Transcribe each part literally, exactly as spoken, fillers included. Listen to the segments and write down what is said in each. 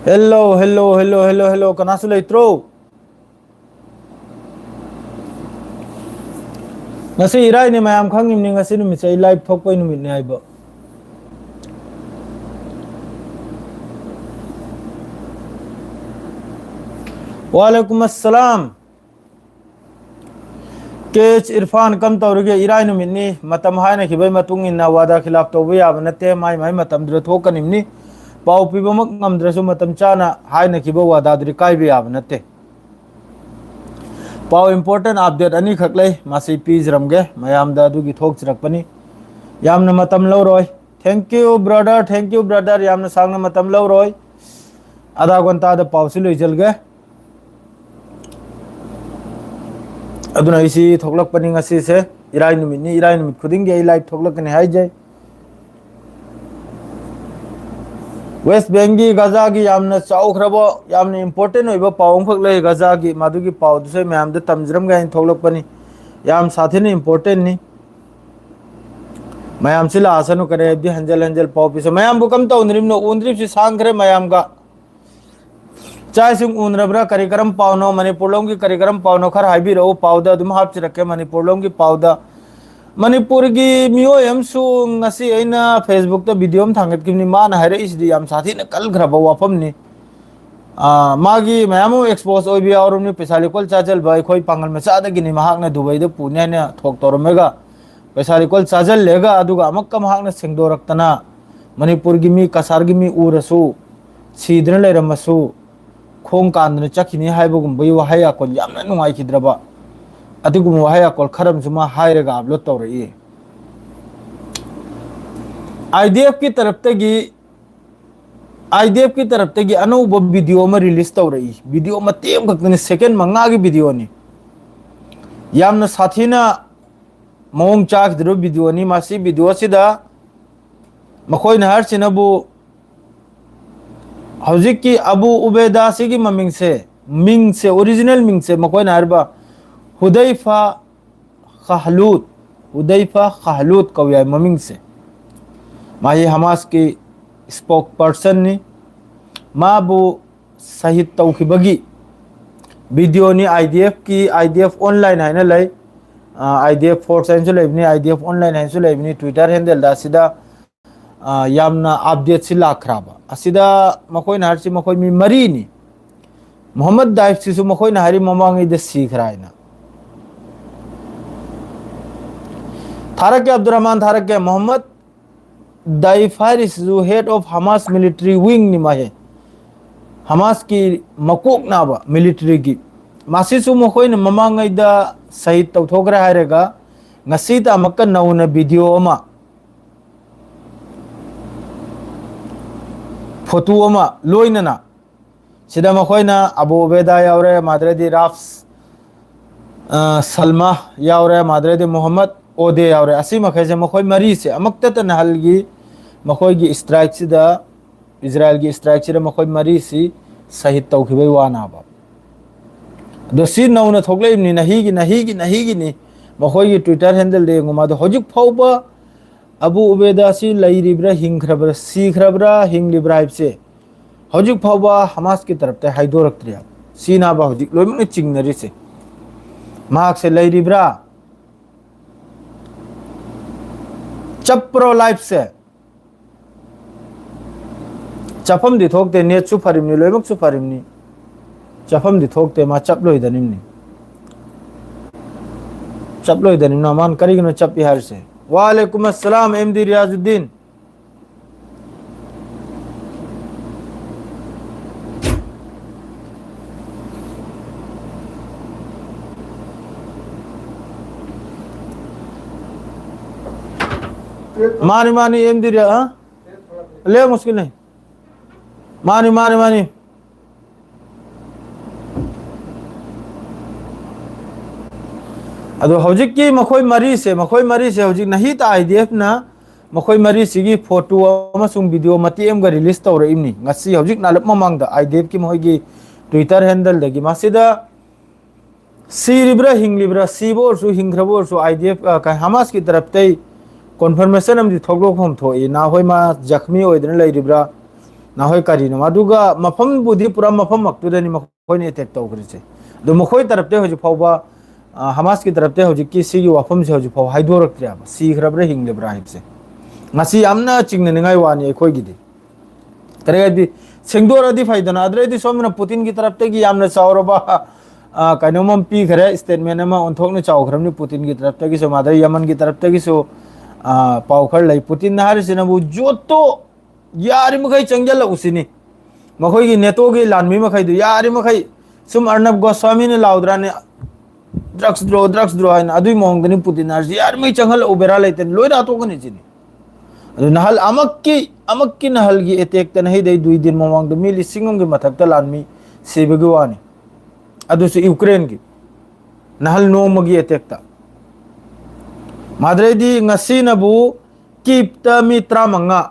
Hello, hello, hello, hello, hello. ꯀꯅꯥꯁꯨ ꯂꯩꯇ꯭ꯔꯣ? ꯉꯁꯤ ꯏꯔꯥꯏꯅꯤ, ꯃꯌꯥꯝ ꯈꯪꯉꯤꯕꯅꯤ, ꯉꯁꯤ ꯅꯨꯃꯤꯠꯁꯦ ꯑꯩ ꯂꯥꯏꯚ ꯊꯣꯛꯄꯩ ꯅꯨꯃꯤꯠꯅꯤ ꯍꯥꯏꯕ꯫ ꯋꯥꯂꯩꯀꯨꯝ ꯑꯁꯂꯥꯝ꯫ ꯀꯦ ꯑꯩꯆ ꯏꯔꯐꯥꯟ, ꯀꯝ ꯇꯧꯔꯤꯒꯦ? ꯏꯔꯥꯏ ꯅꯨꯃꯤꯠꯅꯤ, ꯃꯇꯝ ꯍꯥꯏꯅꯈꯤꯕꯒꯤ ꯃꯇꯨꯡ ꯏꯟꯅ ꯋꯥꯗꯥ ꯈꯤꯂꯥꯞ ꯇꯧꯕ ꯌꯥꯕ ꯅꯠꯇꯦ, ꯃꯥꯏ ꯃꯥꯏ ꯃꯇꯝꯗꯨꯗ ꯊꯣꯛꯀꯅꯤꯕꯅꯤ꯫ ꯄꯥꯎ ꯄꯤꯕꯃꯛ ꯉꯝꯗ꯭ꯔꯁꯨ ꯃꯇꯝ ꯆꯥꯅ ꯍꯥꯏꯅꯈꯤꯕ ꯋꯥꯗꯥꯗꯨꯗꯤ ꯀꯥꯏꯕ ꯌꯥꯕ ꯅꯠꯇꯦ꯫ ꯄꯥꯎ important update ꯑꯅꯤꯈꯛ ꯂꯩ, ꯃꯁꯤ ꯄꯤꯖꯔꯝꯒꯦ ꯃꯌꯥꯝꯗ, ꯑꯗꯨꯒꯤ ꯊꯣꯛꯆꯔꯛꯄꯅꯤ꯫ ꯌꯥꯝꯅ ꯃꯇꯝ ꯂꯧꯔꯣꯏ꯫ Thank you brother, thank you brother, ꯌꯥꯝꯅ ꯁꯥꯡꯅ ꯃꯇꯝ ꯂꯧꯔꯣꯏ꯫ ꯑꯗꯥ ꯒꯣꯟꯇꯥꯗ ꯄꯥꯎꯁꯤ ꯂꯣꯏꯁꯤꯜꯒꯦ꯫ ꯑꯗꯨꯅ ꯑꯩꯁꯤ ꯊꯣꯛꯂꯛꯄꯅꯤ ꯉꯁꯤꯁꯦ, ꯏꯔꯥꯏ ꯅꯨꯃꯤꯠꯅꯤ, ꯏꯔꯥꯏ ꯅꯨꯃꯤꯠ ꯈꯨꯗꯤꯡꯒꯤ ꯑꯩ ꯂꯥꯏꯚ ꯊꯣꯛꯂꯛꯀꯅꯤ ꯍꯥꯏꯖꯩ꯫ ꯋꯦꯁ ꯕꯦꯡꯒꯤ ꯒꯖꯥꯒꯤ ꯌꯥꯝꯅ ꯆꯥꯎꯈ꯭ꯔꯕ, ꯌꯥꯝꯅ important ꯑꯣꯏꯕ ꯄꯥꯎ ꯑꯃꯈꯛ ꯂꯩ꯫ ꯒꯖꯥꯒꯤ ꯃꯗꯨꯒꯤ ꯄꯥꯎꯗꯨꯁꯨ ꯑꯩ ꯃꯌꯥꯝꯗ ꯇꯝꯖꯔꯝꯒꯦ ꯍꯥꯏꯅ ꯊꯣꯛꯂꯛꯄꯅꯤ꯫ ꯌꯥꯝ ꯁꯥꯊꯤꯅ importantꯅꯤ꯫ ꯃꯌꯥꯝꯁꯤ ꯂꯥꯛꯑꯁꯅꯨ, ꯀꯔꯤ ꯍꯥꯏꯕꯗꯤ ꯍꯟꯖꯜ ꯍꯟꯖꯜ ꯄꯥꯎ ꯄꯤꯁ-, ꯃꯌꯥꯝꯕꯨ ꯀꯝ ꯇꯧꯅꯔꯤꯕꯅꯣ? ꯎꯅꯗ꯭ꯔꯤꯕꯁꯤ ꯁꯥꯡꯈ꯭ꯔꯦ ꯃꯌꯥꯝꯒ꯫ ꯆꯥꯛ ꯏꯁꯤꯡ ꯎꯅꯔꯕ꯭ꯔꯥ? ꯀꯔꯤ ꯀꯔꯝ ꯄꯥꯎꯅꯣ? ꯃꯅꯤꯄꯨꯔ ꯂꯣꯝꯒꯤ ꯀꯔꯤ ꯀꯔꯝ ꯄꯥꯎꯅꯣ? ꯈꯔ ꯍꯥꯏꯕꯤꯔꯛꯎ꯫ ꯄꯥꯎꯗ ꯑꯗꯨꯝ ꯍꯥꯞꯆꯔꯛꯀꯦ ꯃꯅꯤꯄꯨꯔ ꯂꯣꯝꯒꯤ ꯄꯥꯎꯗ꯫ ꯃꯅꯤꯄꯨꯔꯒꯤ ꯃꯤꯑꯣꯏ ꯑꯃꯁꯨ ꯉꯁꯤ ꯑꯩꯅ Facebookꯇ video ꯑꯃ ꯊꯥꯡꯒꯠꯈꯤꯕꯅꯤ꯫ ꯃꯥꯅ ꯍꯥꯏꯔꯛꯏꯁꯤꯗꯤ ꯌꯥꯝ ꯁꯥꯊꯤꯅ ꯀꯜꯈ꯭ꯔꯕ ꯋꯥꯐꯝꯅꯤ꯫ ꯑꯥ, ꯃꯥꯒꯤ ꯃꯌꯥꯝ ꯑꯃ expose ꯑꯣꯏꯕ ꯌꯥꯎꯔꯕꯅꯤ꯫ ꯄꯩꯁꯥ ꯂꯤꯀꯣꯜ ꯆꯥꯖꯜꯕ ꯑꯩꯈꯣꯏ ꯄꯥꯡꯒꯜ ꯃꯆꯥꯗꯒꯤꯅꯤ꯫ ꯃꯍꯥꯛꯅ ꯗꯨꯕꯩꯗ ꯄꯨꯅꯤ ꯍꯥꯏꯅ ꯊꯣꯛ ꯇꯧꯔꯝꯃꯒ ꯄꯩꯁꯥ ꯂꯤꯀꯣꯜ ꯆꯥꯖꯜꯂꯦꯒ ꯑꯗꯨꯒ ꯑꯃꯨꯛꯀ ꯃꯍꯥꯛꯅ ꯁꯦꯡꯗꯣꯔꯛꯇꯅ ꯃꯅꯤꯄꯨꯔꯒꯤ ꯃꯤ, ꯀꯁꯥꯔꯒꯤ ꯃꯤ ꯎꯔꯁꯨ ꯁꯤꯗꯅ ꯂꯩꯔꯝꯃꯁꯨ ꯈꯣꯡ ꯀꯥꯟꯗꯅ ꯆꯠꯈꯤꯅꯤ ꯍꯥꯏꯕꯒꯨꯝꯕꯒꯤ ꯋꯥꯍꯩ ꯑꯀꯣꯜ ꯌꯥꯝꯅ ꯅꯨꯡꯉꯥꯏꯈꯤꯗ꯭ꯔꯕ ꯑꯗꯨꯒꯨꯝꯕ ꯋꯥꯍꯩ ꯑꯀꯣꯜ ꯈꯔ ꯑꯃꯁꯨ ꯃꯥ ꯍꯥꯏꯔꯒ upload ꯇꯧꯔꯛꯏ꯫ IDFꯀꯤ ꯇꯔꯞꯇꯒꯤ, IDFꯀꯤ ꯇꯔꯞꯇꯒꯤ ꯑꯅꯧꯕ video ꯑꯃ release ꯇꯧꯔꯛꯏ꯫ Video ꯃꯇꯦꯛ ꯑꯃꯈꯛꯇꯅꯤ, second ꯃꯉꯥꯒꯤ videoꯅꯤ꯫ ꯌꯥꯝꯅ ꯁꯥꯊꯤꯅ ꯃꯑꯣꯡ ꯆꯥꯈꯤꯗ꯭ꯔꯕ videoꯅꯤ꯫ ꯃꯁꯤ video ꯑꯁꯤꯗ ꯃꯈꯣꯏꯅ ꯍꯥꯏꯔꯤꯁꯤꯅꯕꯨ ꯍꯧꯖꯤꯛꯀꯤ ꯑꯕꯨ ꯎꯕꯦꯗꯥꯁꯤꯒꯤ ꯃꯃꯤꯡꯁꯦ, ꯃꯤꯡꯁꯦ, original ꯃꯤꯡꯁꯦ ꯃꯈꯣꯏꯅ ꯍꯥꯏꯔꯤꯕ ꯍꯨꯗꯩꯐꯥ ꯈꯍꯂꯨꯠ, ꯍꯨꯗꯩꯐꯥ ꯈꯍꯂꯨꯠ ꯀꯧꯏ ꯍꯥꯏ ꯃꯃꯤꯡꯁꯦ꯫ ꯃꯥꯁꯤ ꯍꯃꯥꯁꯀꯤ spokespersonꯅꯤ꯫ ꯃꯥꯕꯨ ꯁꯍꯤꯗ ꯇꯧꯈꯤꯕꯒꯤ ꯚꯤꯗꯤꯑꯣꯅꯤ꯫ I D ꯑꯦꯐꯀꯤ, I D F online ꯍꯥꯏꯅ ꯂꯩ, ꯑꯥꯏ ꯗꯤ ꯑꯦꯐ ꯐꯣꯔꯁ ꯍꯥꯏꯅꯁꯨ ꯂꯩꯕꯅꯤ, ꯑꯥꯏ ꯗꯤ ꯑꯦꯐ ꯑꯣꯟꯂꯥꯏꯟ ꯍꯥꯏꯅꯁꯨ ꯂꯩꯕꯅꯤ꯫ ꯇ꯭ꯋꯤꯇꯔ ꯍꯦꯟꯗꯜꯗ ꯑꯁꯤꯗ ꯑ, ꯌꯥꯝꯅ ꯑꯞꯗꯦꯠꯁꯤ ꯂꯥꯛꯈ꯭ꯔꯕ꯫ ꯑꯁꯤꯗ ꯃꯈꯣꯏꯅ ꯍꯥꯏꯔꯤꯁꯤ ꯃꯈꯣꯏ ꯃꯤ ꯃꯔꯤꯅꯤ꯫ ꯃꯣꯍꯝꯃꯗ ꯗꯥꯏꯐꯁꯤꯁꯨ ꯃꯈꯣꯏꯅ ꯍꯥꯏꯔꯤ ꯃꯃꯥꯡꯉꯩꯗ ꯁꯤꯈ꯭ꯔꯦ ꯍꯥꯏꯅ꯫ ꯊꯥꯔꯛꯀꯦ ꯑꯕꯗꯨꯔ ꯔꯍꯃꯥꯟ, ꯊꯥꯔꯛꯀꯦ꯫ Mohammad ꯗꯥꯏꯐ ꯍꯥꯏꯔꯤꯁꯤꯁꯨ head of Hamas military wingꯅꯤ ꯃꯥꯁꯦ꯫ ꯍꯃꯥꯁꯀꯤ ꯃꯀꯣꯛ ꯅꯥꯕ ꯃꯤꯂꯤꯇꯔꯤꯒꯤ꯫ ꯃꯁꯤꯁꯨ ꯃꯈꯣꯏꯅ ꯃꯃꯥꯡꯉꯩꯗ ꯁꯍꯤꯗ ꯇꯧꯊꯣꯛꯈ꯭ꯔꯦ ꯍꯥꯏꯔꯒ ꯉꯁꯤꯗ ꯑꯃꯨꯛꯀ ꯅꯧꯅ ꯚꯤꯗꯤꯑꯣ ꯑꯃ, ꯐꯣꯇꯣ ꯑꯃ ꯂꯣꯏꯅꯅ ꯁꯤꯗ ꯃꯈꯣꯏꯅ ꯑꯕꯨ ꯎꯕꯦꯗꯥ ꯌꯥꯎꯔꯦ, ꯃꯥꯗ꯭ꯔꯦꯗꯤ ꯔꯥꯐ, ꯑ, ꯁꯜꯃꯥ ꯌꯥꯎꯔꯦ, ꯃꯥꯗ꯭ꯔꯦꯗꯤ ꯃꯣꯍꯝꯃꯗ ꯑꯣꯗꯦ ꯌꯥꯎꯔꯦ꯫ ꯑꯁꯤ ꯃꯈꯩꯁꯦ ꯃꯈꯣꯏ ꯃꯔꯤꯁꯦ ꯑꯃꯨꯛꯇꯇ ꯅꯍꯜꯒꯤ ꯃꯈꯣꯏꯒꯤ ꯏꯁꯇ꯭ꯔꯥꯏꯛꯁꯤꯗ, ꯏꯖꯔꯥꯏꯜꯒꯤ ꯏꯁꯇ꯭ꯔꯥꯏꯛꯁꯤꯗ ꯃꯈꯣꯏ ꯃꯔꯤꯁꯤ ꯁꯍꯤꯗ ꯇꯧꯈꯤꯕꯒꯤ ꯋꯥꯅꯦꯕ꯫ ꯑꯗꯣ ꯁꯤ ꯅꯧꯅ ꯊꯣꯛꯂꯛꯏꯕꯅꯤ, ꯅꯍꯤꯒꯤ, ꯅꯍꯤꯒꯤ, ꯅꯍꯤꯒꯤꯅꯤ꯫ ꯃꯈꯣꯏꯒꯤ ꯇ꯭ꯋꯤꯇꯔ ꯍꯦꯟꯗꯜꯗ ꯌꯦꯡꯉꯨ, ꯃꯥꯗꯣ ꯍꯧꯖꯤꯛ ꯐꯥꯎꯕ ꯑꯕꯨ ꯎꯕꯦꯗꯥ ꯑꯁꯤ ꯂꯩꯔꯤꯕ꯭ꯔꯥ, ꯍꯤꯡꯈ꯭ꯔꯕ꯭ꯔꯥ, ꯁꯤꯈ꯭ꯔꯕ꯭ꯔꯥ, ꯍꯤꯡꯂꯤꯕ꯭ꯔꯥ ꯍꯥꯏꯕꯁꯦ ꯍꯧꯖꯤꯛ ꯐꯥꯎꯕ ꯍꯃꯥꯁꯀꯤ ꯇꯔꯞꯇ ꯍꯥꯏꯗꯣꯔꯛꯇ꯭ꯔꯤ ꯍꯥꯏꯕ꯫ ꯁꯤꯅꯥꯕ ꯍꯧꯖꯤꯛ ꯂꯣꯏꯅꯃꯛꯅ ꯆꯤꯡꯅꯔꯤꯁꯦ꯫ ꯃꯍꯥꯛꯁꯦ ꯂꯩꯔꯤꯕ꯭ꯔꯥ? ꯆꯞꯄ꯭ꯔꯣ ꯂꯥꯏꯐꯁꯦ? ꯆꯠꯐꯝꯗꯤ ꯊꯣꯛꯇꯦ, ꯅꯦꯠꯁꯨ ꯐꯔꯤꯕꯅꯤ, ꯂꯣꯏꯅꯃꯛꯁꯨ ꯐꯔꯤꯕꯅꯤ꯫ ꯆꯠꯐꯝꯗꯤ ꯊꯣꯛꯇꯦ, ꯃꯥ ꯆꯞꯂꯣꯏꯗꯅꯤꯝꯅꯤ꯫ ꯆꯞꯂꯣꯏꯗꯅꯤꯝꯅ ꯃꯥꯅ ꯀꯔꯤꯒꯤꯅꯣ ꯆꯞꯄꯤ ꯍꯥꯏꯔꯤꯁꯦ? ꯋꯥꯂꯦꯀꯨꯝ ꯑꯁꯂꯥꯝ, ꯑꯦꯝ ꯗꯤ ꯔꯤꯌꯥꯖꯨꯗꯤꯟ꯫ मानी मानी एम दी रहा, हाँ? ले मुश्किल नहीं। मानी मानी मानी। ꯑꯗꯣ ꯍꯧꯖꯤꯛꯀꯤ ꯃꯈꯣꯏ ꯃꯔꯤꯁꯦ, ꯃꯈꯣꯏ ꯃꯔꯤꯁꯦ ꯍꯧꯖꯤꯛ ꯅꯍꯤꯇ ꯑꯥꯏ ꯗꯤ ꯑꯦꯐꯅ ꯃꯈꯣꯏ ꯃꯔꯤꯁꯤꯒꯤ ꯐꯣꯇꯣ ꯑꯃꯁꯨꯡ ꯚꯤꯗꯤꯑꯣ ꯃꯇꯦꯛ ꯑꯃꯒ ꯔꯤꯂꯤꯁ ꯇꯧꯔꯛꯏꯕꯅꯤ ꯉꯁꯤ, ꯍꯧꯖꯤꯛ ꯅꯥꯜꯂꯞ ꯃꯃꯥꯡꯗ ꯑꯥꯏ ꯗꯤ ꯑꯦꯐꯀꯤ ꯃꯈꯣꯏꯒꯤ ꯇ꯭ꯋꯤꯇꯔ ꯍꯦꯟꯗꯜꯗꯒꯤ꯫ ꯃꯁꯤꯗ ꯁꯤꯔꯤꯕ꯭ꯔꯥ ꯍꯤꯡꯂꯤꯕ꯭ꯔꯥ, ꯁꯤꯕ ꯑꯣꯏꯔꯁꯨ ꯍꯤꯡꯈ꯭ꯔꯕ ꯑꯣꯏꯔꯁꯨ, ꯑꯥꯏ ꯗꯤ ꯑꯦꯐ, ꯑ, ꯀ-, ꯍꯃꯥꯁꯀꯤ ꯇꯔꯞꯇꯩ ꯀꯣꯟꯐꯔꯃꯦꯁꯟ ꯑꯃꯗꯤ ꯊꯣꯛꯂꯛꯐꯝ ꯊꯣꯛꯏ꯫ ꯅꯍꯥꯟꯈꯣꯏ ꯃꯥ ꯖꯈꯃꯤ ꯑꯣꯏꯗꯅ ꯂꯩꯔꯤꯕ꯭ꯔꯥ, ꯅꯍꯣꯏ ꯀꯔꯤꯅꯣ? ꯑꯗꯨꯒ ꯃꯐꯝꯕꯨꯗꯤ ꯄꯨꯔꯥ ꯃꯐꯝꯃꯛꯇꯨꯗꯅꯤ ꯃꯈꯣꯏꯅ ꯑꯦꯇꯦꯛ ꯇꯧꯈ꯭ꯔꯤꯁꯦ꯫ ꯑꯗꯣ ꯃꯈꯣꯏ ꯇꯔꯞꯇꯩ ꯍꯧꯖꯤꯛ ꯐꯥꯎꯕ, ꯑ, ꯍꯃꯥꯁꯀꯤ ꯇꯔꯞꯇꯩ ꯍꯧꯖꯤꯛꯀꯤ ꯁꯤꯒꯤ ꯋꯥꯐꯝꯁꯦ ꯍꯧꯖꯤꯛ ꯐꯥꯎꯕ ꯍꯥꯏꯗꯣꯔꯛꯇ꯭ꯔꯦꯕ, ꯁꯤꯈ꯭ꯔꯕ꯭ꯔꯥ ꯍꯤꯡꯂꯤꯕ꯭ꯔꯥ ꯍꯥꯏꯕꯁꯦ꯫ ꯉꯁꯤ ꯌꯥꯝꯅ ꯆꯤꯡꯅꯅꯤꯡꯉꯥꯏ ꯋꯥꯅꯤ ꯑꯩꯈꯣꯏꯒꯤꯗꯤ꯫ ꯀꯔꯤ ꯍꯥꯏꯗꯤ, ꯁꯦꯡꯗꯣꯔꯛꯑꯗꯤ ꯐꯩꯗꯅ, ꯑꯗꯨꯗꯩꯗꯤ ꯁꯣꯝꯅ ꯄꯨꯇꯤꯟꯒꯤ ꯇꯔꯞꯇꯒꯤ ꯌꯥꯝꯅ ꯆꯥꯎꯔꯕ, ꯑ, ꯀꯩꯅꯣꯝ ꯑꯃ ꯄꯤꯈ꯭ꯔꯦ, ꯁ꯭ꯇꯦꯠꯃꯦꯟ ꯑꯃ ꯑꯣꯟꯊꯣꯛꯅ ꯆꯥꯎꯈ꯭ꯔꯕꯅꯤ ꯄꯨꯇꯤꯟꯒꯤ ꯇꯔꯞꯇꯒꯤꯁꯨ, ꯃꯥꯗꯩ ꯌꯃꯟꯒꯤ ꯇꯔꯞꯇꯒꯤꯁꯨ, ꯑ, ꯄꯥꯎ ꯈꯔ ꯂꯩ꯫ ꯄꯨꯇꯤꯟꯅ ꯍꯥꯏꯔꯤꯁꯤꯅꯕꯨ ꯌꯣꯠꯇꯣ ꯌꯥꯔꯤꯃꯈꯩ ꯆꯪꯁꯤꯜꯂꯛꯎꯁꯤꯅꯤ꯫ ꯃꯈꯣꯏꯒꯤ ꯅꯦꯇꯣꯒꯤ ꯂꯥꯟꯃꯤ ꯃꯈꯩꯗꯨ ꯌꯥꯔꯤꯃꯈꯩ, ꯁꯨꯝ ꯑꯔꯅꯕ ꯒꯣꯁ꯭ꯋꯥꯃꯤꯅ ꯂꯥꯎꯗ꯭ꯔꯥꯅꯦ, "ꯗ꯭ꯔꯛꯁ ꯗ꯭ꯔꯣ, ꯗ꯭ꯔꯛꯁ ꯗ꯭ꯔꯣ" ꯍꯥꯏꯅ, ꯑꯗꯨꯒꯤ ꯃꯑꯣꯡꯗꯅꯤ ꯄꯨꯇꯤꯟ ꯍꯥꯏꯔꯤꯁꯤ꯫ ꯌꯥꯔꯤꯃꯩ ꯆꯪꯍꯜꯂꯛꯎ, ꯕꯦꯔꯥ ꯂꯩꯇꯅ ꯂꯣꯏꯅ ꯍꯥꯠꯇꯣꯛꯀꯅꯤ ꯁꯤꯅꯤ꯫ ꯑꯗꯨ ꯅꯍꯜ ꯑꯃꯛꯀꯤ, ꯑꯃꯛꯀꯤ ꯅꯍꯜꯒꯤ ꯑꯦꯇꯦꯛꯇꯅ ꯍꯩꯗꯩ ꯗꯨꯏ ꯗꯤꯟ ꯃꯃꯥꯡꯗ ꯃꯤ ꯂꯤꯁꯤꯡ ꯑꯃꯒꯤ ꯃꯊꯛꯇ ꯂꯥꯟꯃꯤ ꯁꯤꯕꯒꯤ ꯋꯥꯅꯤ꯫ ꯑꯗꯨꯁꯨ ꯌꯨꯀ꯭ꯔꯦꯟꯒꯤ ꯅꯍꯜ ꯅꯣꯡꯃꯒꯤ ꯑꯦꯇꯦꯛꯇ꯫ ꯃꯥꯗ꯭ꯔꯩꯗꯤ ꯉꯁꯤꯅꯕꯨ ꯀꯤꯞꯇ ꯃꯤ ꯇꯔꯥꯃꯉꯥ,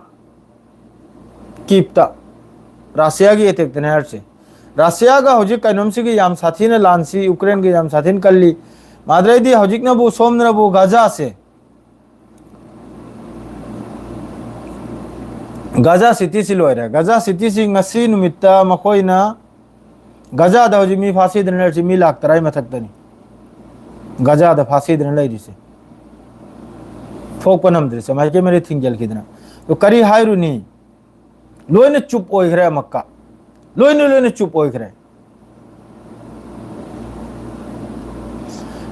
ꯀꯤꯞꯇ, ꯔꯁꯤꯌꯥꯒꯤ ꯑꯦꯇꯦꯛꯇꯅꯦ ꯍꯥꯏꯔꯁꯦ꯫ ꯔꯁꯤꯌꯥꯒ ꯍꯧꯖꯤꯛ ꯀꯩꯅꯣꯝꯁꯤꯒꯤ ꯌꯥꯝ ꯁꯥꯊꯤꯅ ꯂꯥꯟꯁꯤ ꯌꯨꯀ꯭ꯔꯦꯟꯒꯤ ꯌꯥꯝ ꯁꯥꯊꯤꯅ ꯀꯜꯂꯤ꯫ ꯃꯥꯗ꯭ꯔꯩꯗꯤ ꯍꯧꯖꯤꯛꯅꯕꯨ ꯁꯣꯝꯗꯅꯕꯨ ꯒꯖꯥꯁꯦ, ꯒꯖꯥ ꯁꯤꯇꯤꯁꯤ ꯂꯣꯏꯔꯦ꯫ ꯒꯖꯥ ꯁꯤꯇꯤꯁꯤ ꯉꯁꯤ ꯅꯨꯃꯤꯠꯇ ꯃꯈꯣꯏꯅ, ꯒꯖꯥꯗ ꯍꯧꯖꯤꯛ ꯃꯤ ꯐꯥꯁꯤꯗꯅ ꯂꯩꯔꯤꯁꯤ ꯃꯤ ꯂꯥꯛ ꯇꯔꯥꯒꯤ ꯃꯊꯛꯇꯅꯤ꯫ ꯒꯖꯥꯗ ꯐꯥꯁꯤꯗꯅ ꯂꯩꯔꯤꯁꯦ꯫ ꯊꯣꯛꯄ ꯉꯝꯗ꯭ꯔꯤꯁꯦ, ꯃꯥꯏꯀꯩ ꯃꯔꯤ ꯊꯤꯡꯖꯤꯜꯈꯤꯗꯅ꯫ ꯑꯗꯨ ꯀꯔꯤ ꯍꯥꯏꯔꯨꯅꯤ? ꯂꯣꯏꯅ ꯆꯨꯞ ꯑꯣꯏꯈ꯭ꯔꯦ ꯑꯃꯛꯀ꯫ ꯂꯣꯏꯅ, ꯂꯣꯏꯅ ꯆꯨꯞ ꯑꯣꯏꯈ꯭ꯔꯦ꯫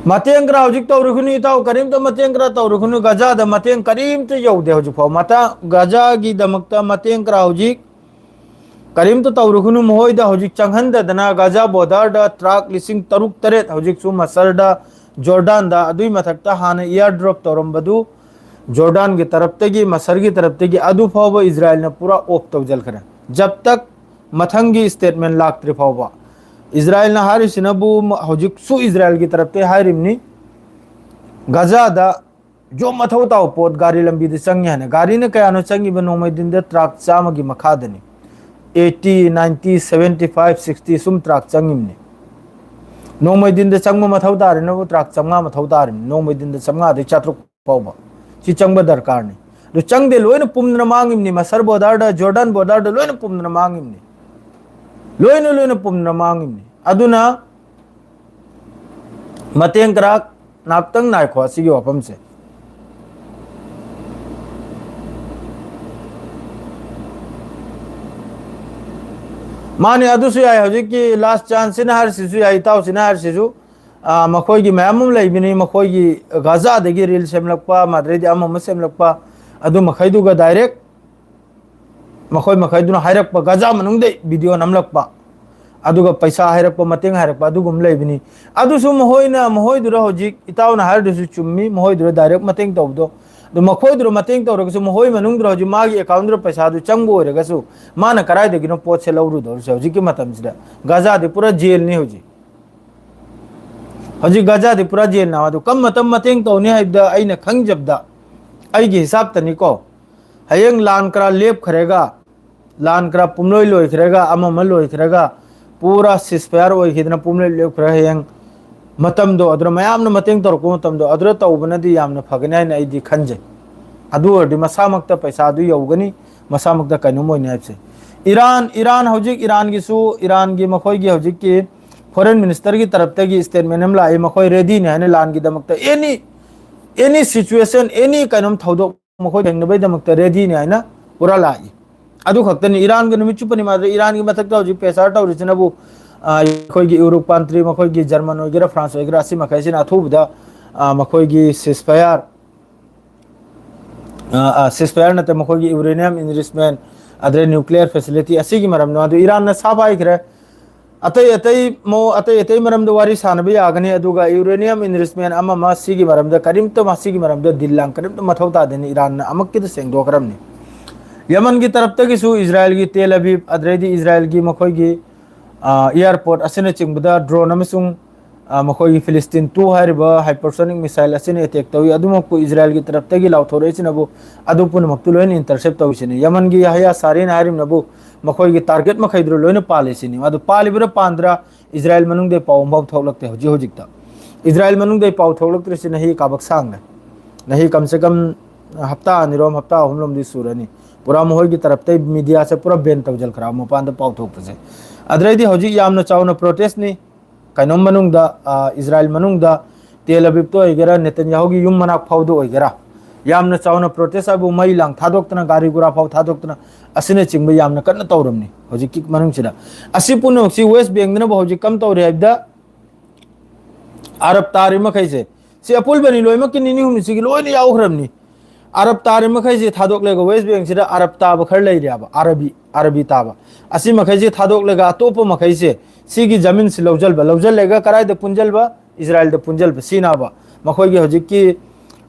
ꯃꯇꯦꯡ ꯈꯔ ꯍꯧꯖꯤꯛ ꯇꯧꯔꯨꯈꯤꯅꯨ ꯏꯇꯥꯎ, ꯀꯔꯤꯝꯇ ꯃꯇꯦꯡ ꯈꯔ ꯇꯧꯔꯨꯈꯤꯅꯨ꯫ ꯒꯖꯥꯗ ꯃꯇꯦꯡ ꯀꯔꯤꯝꯇ ꯌꯧꯗꯦ ꯍꯧꯖꯤꯛ ꯐꯥꯎ꯫ ꯃꯇꯥ-, ꯒꯖꯥꯒꯤꯗꯃꯛꯇ ꯃꯇꯦꯡ ꯈꯔ ꯍꯧꯖꯤꯛ ꯀꯔꯤꯝꯇ ꯇꯧꯔꯨꯈꯤꯅꯨ꯫ ꯃꯈꯣꯏꯗ ꯍꯧꯖꯤꯛ ꯆꯪꯍꯟꯗꯗꯅ ꯒꯖꯥ ꯕꯣꯔꯗꯔꯗ ꯇ꯭ꯔꯛ ꯂꯤꯁꯤꯡ ꯇꯔꯨꯛ ꯇꯔꯦꯠ ꯍꯧꯖꯤꯛꯁꯨ ꯃꯁꯔꯗ, ꯖꯣꯔꯗꯥꯟꯗ, ꯑꯗꯨꯏ ꯃꯊꯛꯇ ꯍꯥꯟꯅ ꯏꯌꯥꯔ ꯗ꯭ꯔꯣꯞ ꯇꯧꯔꯝꯕꯗꯨ ꯖꯣꯔꯗꯥꯟꯒꯤ ꯇꯔꯞꯇꯒꯤ, ꯃꯁꯔꯒꯤ ꯇꯔꯞꯇꯒꯤ ꯑꯗꯨ ꯐꯥꯎꯕ ꯏꯖꯔꯥꯏꯜꯅ ꯄꯨꯔꯥ ꯑꯣꯐ ꯇꯧꯁꯤꯟꯈ꯭ꯔꯦ꯫ ꯖꯕ ꯇꯛ ꯃꯊꯪꯒꯤ ꯁ꯭ꯇꯦꯠꯃꯦꯟ ꯂꯥꯛꯇ꯭ꯔꯤ ꯐꯥꯎꯕ꯫ ꯏꯖꯔꯥꯏꯜꯅ ꯍꯥꯏꯔꯤꯁꯤꯅꯕꯨ ꯃ-, ꯍꯧꯖꯤꯛꯁꯨ ꯏꯖꯔꯥꯏꯜꯒꯤ ꯇꯔꯞꯇꯒꯤ ꯍꯥꯏꯔꯤꯕꯅꯤ, ꯒꯖꯥꯗ ꯌꯣꯝ ꯃꯊꯧ ꯇꯥꯕ ꯄꯣꯠ ꯒꯥꯔꯤ ꯂꯝꯕꯤꯗ ꯆꯪꯉꯤ ꯍꯥꯏꯅ꯫ ꯒꯥꯔꯤꯅ ꯀꯌꯥꯅꯣ ꯆꯪꯉꯤꯕ ꯅꯣꯡꯃꯩ ꯗꯤꯟꯗ? ꯇ꯭ꯔꯛ ꯆꯥꯝꯃꯒꯤ ꯃꯈꯥꯗꯅꯤ꯫ Eighty, ninety, seventy five, sixty ꯁꯨꯝ ꯇ꯭ꯔꯛ ꯆꯪꯉꯤꯕꯅꯤ꯫ ꯅꯣꯡꯃꯩ ꯗꯤꯟꯗ ꯆꯪꯕ ꯃꯊꯧ ꯇꯥꯔꯦꯅꯕꯨ ꯇ꯭ꯔꯛ ꯆꯥꯝꯃꯉꯥ ꯃꯊꯧ ꯇꯥꯔꯤꯕꯅꯤ꯫ ꯅꯣꯡꯃꯩ ꯗꯤꯟꯗ ꯆꯥꯝꯃꯉꯥꯗꯩ ꯆꯥꯇ꯭ꯔꯨꯛ ꯐꯥꯎꯕ ꯁꯤ ꯆꯪꯕ ꯗꯔꯀꯥꯔꯅꯤ꯫ ꯑꯗꯨ ꯆꯪꯗꯦ, ꯂꯣꯏꯅ ꯄꯨꯝꯗꯅ ꯃꯥꯡꯉꯤꯕꯅꯤ꯫ ꯃꯁꯔ ꯕꯣꯔꯗꯔꯗ, ꯖꯣꯔꯗꯥꯟ ꯕꯣꯔꯗꯔꯗ ꯂꯣꯏꯅ ꯄꯨꯝꯗꯅ ꯃꯥꯡꯉꯤꯕꯅꯤ꯫ ꯂꯣꯏꯅ, ꯂꯣꯏꯅ ꯄꯨꯝꯗꯅ ꯃꯥꯡꯉꯤꯕꯅꯤ꯫ ꯑꯗꯨꯅ ꯃꯇꯦꯡ ꯈꯔ ꯉꯥꯛꯇꯪ ꯉꯥꯏꯈꯣ ꯑꯁꯤꯒꯤ ꯋꯥꯐꯝꯁꯦ꯫ ꯃꯥꯅꯦ, ꯑꯗꯨꯁꯨ ꯌꯥꯏ꯫ ꯍꯧꯖꯤꯛꯀꯤ ꯂꯥꯁ ꯆꯥꯟꯁꯁꯤꯅ ꯍꯥꯏꯔꯤꯁꯤꯁꯨ ꯌꯥꯏ, ꯏꯇꯥꯎꯁꯤꯅ ꯍꯥꯏꯔꯤꯁꯤꯁꯨ꯫ ꯑꯥ, ꯃꯈꯣꯏꯒꯤ ꯃꯌꯥꯝ ꯑꯃ ꯂꯩꯕꯅꯤ, ꯃꯈꯣꯏꯒꯤ ꯒꯥꯖꯥꯗꯒꯤ ꯔꯤꯜ ꯁꯦꯝꯂꯛꯄ, ꯃꯗꯨꯗꯩꯗꯤ ꯑꯃ ꯑꯃ ꯁꯦꯝꯂꯛꯄ, ꯑꯗꯨ ꯃꯈꯩꯗꯨꯒ ꯗꯥꯏꯔꯦꯛ ꯃꯈꯣꯏ ꯃꯈꯩꯗꯨꯅ ꯍꯥꯏꯔꯛꯄ, ꯒꯥꯖꯥ ꯃꯅꯨꯡꯗ ꯚꯤꯗꯤꯑꯣ ꯅꯝꯂꯛꯄ, ꯑꯗꯨꯒ ꯄꯩꯁꯥ ꯍꯥꯏꯔꯛꯄ, ꯃꯇꯦꯡ ꯍꯥꯏꯔꯛꯄ, ꯑꯗꯨꯒꯨꯝꯕ ꯂꯩꯕꯅꯤ꯫ ꯑꯗꯨꯁꯨ ꯃꯈꯣꯏꯅ, ꯃꯈꯣꯏꯗꯨꯗ ꯍꯧꯖꯤꯛ ꯏꯇꯥꯎꯅ ꯍꯥꯏꯔꯤꯗꯨꯁꯨ ꯆꯨꯝꯃꯤ, ꯃꯈꯣꯏꯗꯨꯗ ꯗꯥꯏꯔꯦꯛ ꯃꯇꯦꯡ ꯇꯧꯕꯗꯣ꯫ ꯑꯗꯨ ꯃꯈꯣꯏꯗꯨꯗ ꯃꯇꯦꯡ ꯇꯧꯔꯒꯁꯨ ꯃꯈꯣꯏ ꯃꯅꯨꯡꯗꯨꯗ ꯍꯧꯖꯤꯛ ꯃꯥꯒꯤ ꯑꯦꯀꯥꯎꯟꯗꯨꯗ ꯄꯩꯁꯥꯗꯨ ꯆꯪꯕ ꯑꯣꯏꯔꯒꯁꯨ ꯃꯥꯅ ꯀꯗꯥꯏꯗꯒꯤꯅꯣ ꯄꯣꯠꯁꯦ ꯂꯧꯔꯨꯗꯧꯔꯤꯁꯦ ꯍꯧꯖꯤꯛꯀꯤ ꯃꯇꯝꯁꯤꯗ? ꯒꯥꯖꯥꯗꯤ ꯄꯨꯔꯥ ꯖꯦꯜꯅꯤ ꯍꯧꯖꯤꯛ꯫ ꯍꯧꯖꯤꯛ ꯒꯥꯖꯥꯗꯤ ꯄꯨꯔꯥ ꯖꯦꯜꯅꯤ꯫ ꯑꯗꯨ ꯀꯔꯝꯕ ꯃꯇꯝ ꯃꯇꯦꯡ ꯇꯧꯅꯤ ꯍꯥꯏꯕꯗ ꯑꯩꯅ ꯈꯪꯖꯕꯗ, ꯑꯩꯒꯤ ꯍꯤꯁꯥꯞꯇꯅꯤꯀꯣ, ꯍꯌꯦꯡ ꯂꯥꯟ ꯈꯔ ꯂꯦꯞꯈ꯭ꯔꯦꯒ, ꯂꯥꯟ ꯈꯔ ꯄꯨꯝꯂꯣꯏ ꯂꯣꯏꯈ꯭ꯔꯒ, ꯑꯃ ꯑꯃ ꯂꯣꯏꯈ꯭ꯔꯒ, ꯄꯨꯔꯥ ceasefire ꯑꯣꯏꯈꯤꯗꯅ ꯄꯨꯝꯂꯣꯏ ꯂꯦꯞꯈ꯭ꯔꯦ꯫ ꯍꯌꯦꯡ ꯃꯇꯝꯗꯣ ꯑꯗꯨꯗ ꯃꯌꯥꯝꯅ ꯃꯇꯦꯡ ꯇꯧꯔꯛꯄ ꯃꯇꯝꯗꯣ ꯑꯗꯨꯗ ꯇꯧꯕꯅꯗꯤ ꯌꯥꯝꯅ ꯐꯒꯅꯤ ꯍꯥꯏꯅ ꯑꯩꯗꯤ ꯈꯟꯖꯩ꯫ ꯑꯗꯨ ꯑꯣꯏꯔꯗꯤ ꯃꯁꯥꯃꯛꯇ ꯄꯩꯁꯥꯗꯨ ꯌꯧꯒꯅꯤ, ꯃꯁꯥꯃꯛꯇ ꯀꯩꯅꯣꯝ ꯑꯣꯏꯅꯤ ꯍꯥꯏꯕꯁꯦ꯫ ꯏꯔꯥꯟ, ꯏꯔꯥꯟ ꯍꯧꯖꯤꯛ ꯏꯔꯥꯟꯒꯤꯁꯨ, ꯏꯔꯥꯟꯒꯤ ꯃꯈꯣꯏꯒꯤ ꯍꯧꯖꯤꯛꯀꯤ foreign ministerꯒꯤ ꯇꯔꯞꯇꯒꯤ statement ꯑꯃ ꯂꯥꯛꯏ, ꯃꯈꯣꯏ readyꯅꯤ ꯍꯥꯏꯅ ꯂꯥꯟꯒꯤꯗꯃꯛꯇ any, any situation, any ꯀꯩꯅꯣꯝ ꯊꯧꯗꯣꯛ ꯃꯈꯣꯏ ꯊꯦꯡꯅꯕꯒꯤꯗꯃꯛꯇ readyꯅꯤ ꯍꯥꯏꯅ ꯄꯨꯔꯥ ꯂꯥꯛꯏ꯫ ꯑꯗꯨ ꯈꯛꯇꯅꯤ, ꯏꯔꯥꯟꯒ ꯅꯨꯃꯤꯠ ꯆꯨꯞꯄ ꯅꯤꯃꯥꯗ ꯏꯔꯥꯟꯒꯤ ꯃꯊꯛꯇ ꯍꯧꯖꯤꯛ pressure ꯇꯧꯔꯤꯁꯤꯅꯕꯨ, ꯑ, ꯑꯩꯈꯣꯏꯒꯤ Europe country, ꯃꯈꯣꯏꯒꯤ German ꯑꯣꯏꯒꯦꯔꯥ, France ꯑꯣꯏꯒꯦꯔꯥ, ꯑꯁꯤ ꯃꯈꯩꯁꯤꯅ ꯑꯊꯨꯕꯗ, ꯑ, ꯃꯈꯣꯏꯒꯤ ceasefire, ꯑ, ꯑ, ceasefire ꯅꯠꯇꯦ, ꯃꯈꯣꯏꯒꯤ uranium enrichment, ꯑꯗꯩ nuclear facility ꯑꯁꯤꯒꯤ ꯃꯔꯝꯗ ꯑꯗꯨ ꯏꯔꯥꯟꯅ ꯁꯥꯕ ꯍꯥꯏꯈ꯭ꯔꯦ꯫ ꯑꯇꯩ ꯑꯇꯩ ꯃꯑꯣ-, ꯑꯇꯩ ꯑꯇꯩ ꯃꯔꯝꯗ ꯋꯥꯔꯤ ꯁꯥꯟꯅꯕ ꯌꯥꯒꯅꯤ, ꯑꯗꯨꯒ uranium enrichment ꯑꯃ ꯑꯃ ꯁꯤꯒꯤ ꯃꯔꯝꯗ ꯀꯔꯤꯝꯇ, ꯃꯁꯤꯒꯤ ꯃꯔꯝꯗ deal ꯂꯥꯡ ꯀꯔꯤꯝꯇ ꯃꯊꯧ ꯇꯥꯗꯦꯅ ꯏꯔꯥꯟꯅ ꯑꯃꯨꯛꯀꯤꯗ ꯁꯦꯡꯗꯣꯛꯈ꯭ꯔꯕꯅꯤ꯫ ꯌꯃꯟꯒꯤ ꯇꯔꯞꯇꯒꯤꯁꯨ ꯏꯖꯔꯥꯏꯜꯒꯤ ꯇꯦꯜ ꯑꯕꯤꯕ, ꯑꯗꯩꯗꯤ ꯏꯖꯔꯥꯏꯜꯒꯤ ꯃꯈꯣꯏꯒꯤ, ꯑ, airport ꯑꯁꯤꯅꯆꯤꯡꯕꯗ drone ꯑꯃꯁꯨꯡ, ꯑ, ꯃꯈꯣꯏꯒꯤ Philistine two ꯍꯥꯏꯔꯤꯕ hypersonic missile ꯑꯁꯤꯅ attack ꯇꯧꯏ꯫ ꯑꯗꯨꯃꯛꯄꯨ ꯏꯖꯔꯥꯏꯜꯒꯤ ꯇꯔꯞꯇꯒꯤ ꯂꯥꯎꯊꯣꯔꯛꯏꯁꯤꯅꯕꯨ ꯑꯗꯨ ꯄꯨꯝꯅꯃꯛꯇꯨ ꯂꯣꯏꯅ intercept ꯇꯧꯔꯤꯁꯤꯅꯤ꯫ ꯌꯃꯟꯒꯤ ꯌꯥꯍꯌꯥ ꯁꯥꯔꯤꯅ ꯍꯥꯏꯔꯤꯕꯅꯕꯨ ꯃꯈꯣꯏꯒꯤ target ꯃꯈꯩꯗꯨ ꯂꯣꯏꯅ ꯄꯥꯜꯂꯤꯁꯤꯅꯤ꯫ ꯑꯗꯨ ꯄꯥꯜꯂꯤꯕ꯭ꯔꯥ ꯄꯥꯟꯗ꯭ꯔꯥ ꯏꯖꯔꯥꯏꯜ ꯃꯅꯨꯡꯗ ꯄꯥꯎ ꯑꯃꯐꯥꯎ ꯊꯣꯛꯂꯛꯇꯦ ꯍꯧꯖꯤꯛ ꯍꯧꯖꯤꯛꯇ꯫ ꯏꯖꯔꯥꯏꯜ ꯃꯅꯨꯡꯗ ꯄꯥꯎ ꯊꯣꯛꯂꯛꯇ꯭ꯔꯤꯁꯤ ꯅꯍꯤ ꯀꯥꯕꯛ ꯁꯥꯡꯅ, ꯅꯍꯤ ꯀꯝ ꯁꯦ ꯀꯝ ꯍꯞꯇꯥ ꯑꯅꯤꯔꯣꯝ, ꯍꯞꯇꯥ ꯑꯍꯨꯝꯂꯣꯝꯗꯤ ꯁꯨꯔꯅꯤ꯫ ꯄꯨꯔꯥ ꯃꯈꯣꯏꯒꯤ ꯇꯔꯞꯇꯩ ꯃꯤꯗꯤꯌꯥꯁꯦ ꯄꯨꯔꯥ ꯕꯦꯟ ꯇꯧꯁꯤꯟꯈ꯭ꯔꯕ, ꯃꯄꯥꯟꯗ ꯄꯥꯎꯊꯣꯛꯄꯁꯦ꯫ ꯑꯗꯨꯗꯩꯗꯤ ꯍꯧꯖꯤꯛ ꯌꯥꯝꯅ ꯆꯥꯎꯅ ꯄ꯭ꯔꯣꯇꯦꯁꯅꯤ꯫ ꯀꯩꯅꯣꯝ ꯃꯅꯨꯡꯗ, ꯑ, ꯏꯖꯔꯥꯏꯜ ꯃꯅꯨꯡꯗ, ꯇꯦꯜ ꯑꯕꯤꯕꯇ ꯑꯣꯏꯒꯦꯔꯥ, ꯅꯦꯇꯟꯌꯥꯍꯨꯒꯤ ꯌꯨꯝ ꯃꯅꯥꯛ ꯐꯥꯎꯗ ꯑꯣꯏꯒꯦꯔꯥ, ꯌꯥꯝꯅ ꯆꯥꯎꯅ ꯄ꯭ꯔꯣꯇꯦꯁ ꯍꯥꯏꯕꯨ ꯃꯩ ꯂꯥꯡ ꯊꯥꯗꯣꯛꯇꯅ, ꯒꯥꯔꯤ ꯒꯨꯔꯥ ꯐꯥꯎ ꯊꯥꯗꯣꯛꯇꯅ, ꯑꯁꯤꯅꯆꯤꯡꯕ ꯌꯥꯝꯅ ꯀꯟꯅ ꯇꯧꯔꯝꯅꯤ ꯍꯧꯖꯤꯛꯀꯤ ꯃꯅꯨꯡꯁꯤꯗ꯫ ꯑꯁꯤ ꯄꯨꯝꯅꯃꯛꯁꯤ ꯋꯦꯁ ꯕꯦꯡꯗꯅꯕꯨ ꯍꯧꯖꯤꯛ ꯀꯝ ꯇꯧꯔꯤ ꯍꯥꯏꯕꯗ, ꯑꯔꯕ ꯇꯥꯔꯤ ꯃꯈꯩꯁꯦ, ꯁꯤ ꯑꯄꯨꯟꯕꯅꯤ, ꯂꯣꯏꯅꯃꯛꯀꯤ ꯅꯤꯅꯤ ꯍꯨꯝꯅꯤꯁꯤꯒꯤ ꯂꯣꯏꯅ ꯌꯥꯎꯈ꯭ꯔꯕꯅꯤ꯫ ꯑꯔꯕ ꯇꯥꯔꯤ ꯃꯈꯩꯁꯦ ꯊꯥꯗꯣꯛꯂꯒ, ꯋꯦꯁ ꯕꯦꯡꯁꯤꯗ ꯑꯔꯕ ꯇꯥꯕ ꯈꯔ ꯂꯩꯔꯦꯕ, ꯑꯔꯕꯤ, ꯑꯔꯕꯤ ꯇꯥꯕ꯫ ꯑꯁꯤ ꯃꯈꯩꯁꯦ ꯊꯥꯗꯣꯛꯂꯒ ꯑꯇꯣꯞꯄ ꯃꯈꯩꯁꯦ, ꯁꯤꯒꯤ ꯖꯃꯤꯟꯁꯤ ꯂꯧꯁꯤꯟꯕ, ꯂꯧꯁꯤꯜꯂꯒ ꯀꯗꯥꯏꯗ ꯄꯨꯟꯁꯤꯟꯕ? ꯏꯖꯔꯥꯏꯜꯗ ꯄꯨꯟꯁꯤꯟꯕ꯫ ꯁꯤꯅꯕ ꯃꯈꯣꯏꯒꯤ ꯍꯧꯖꯤꯛꯀꯤ,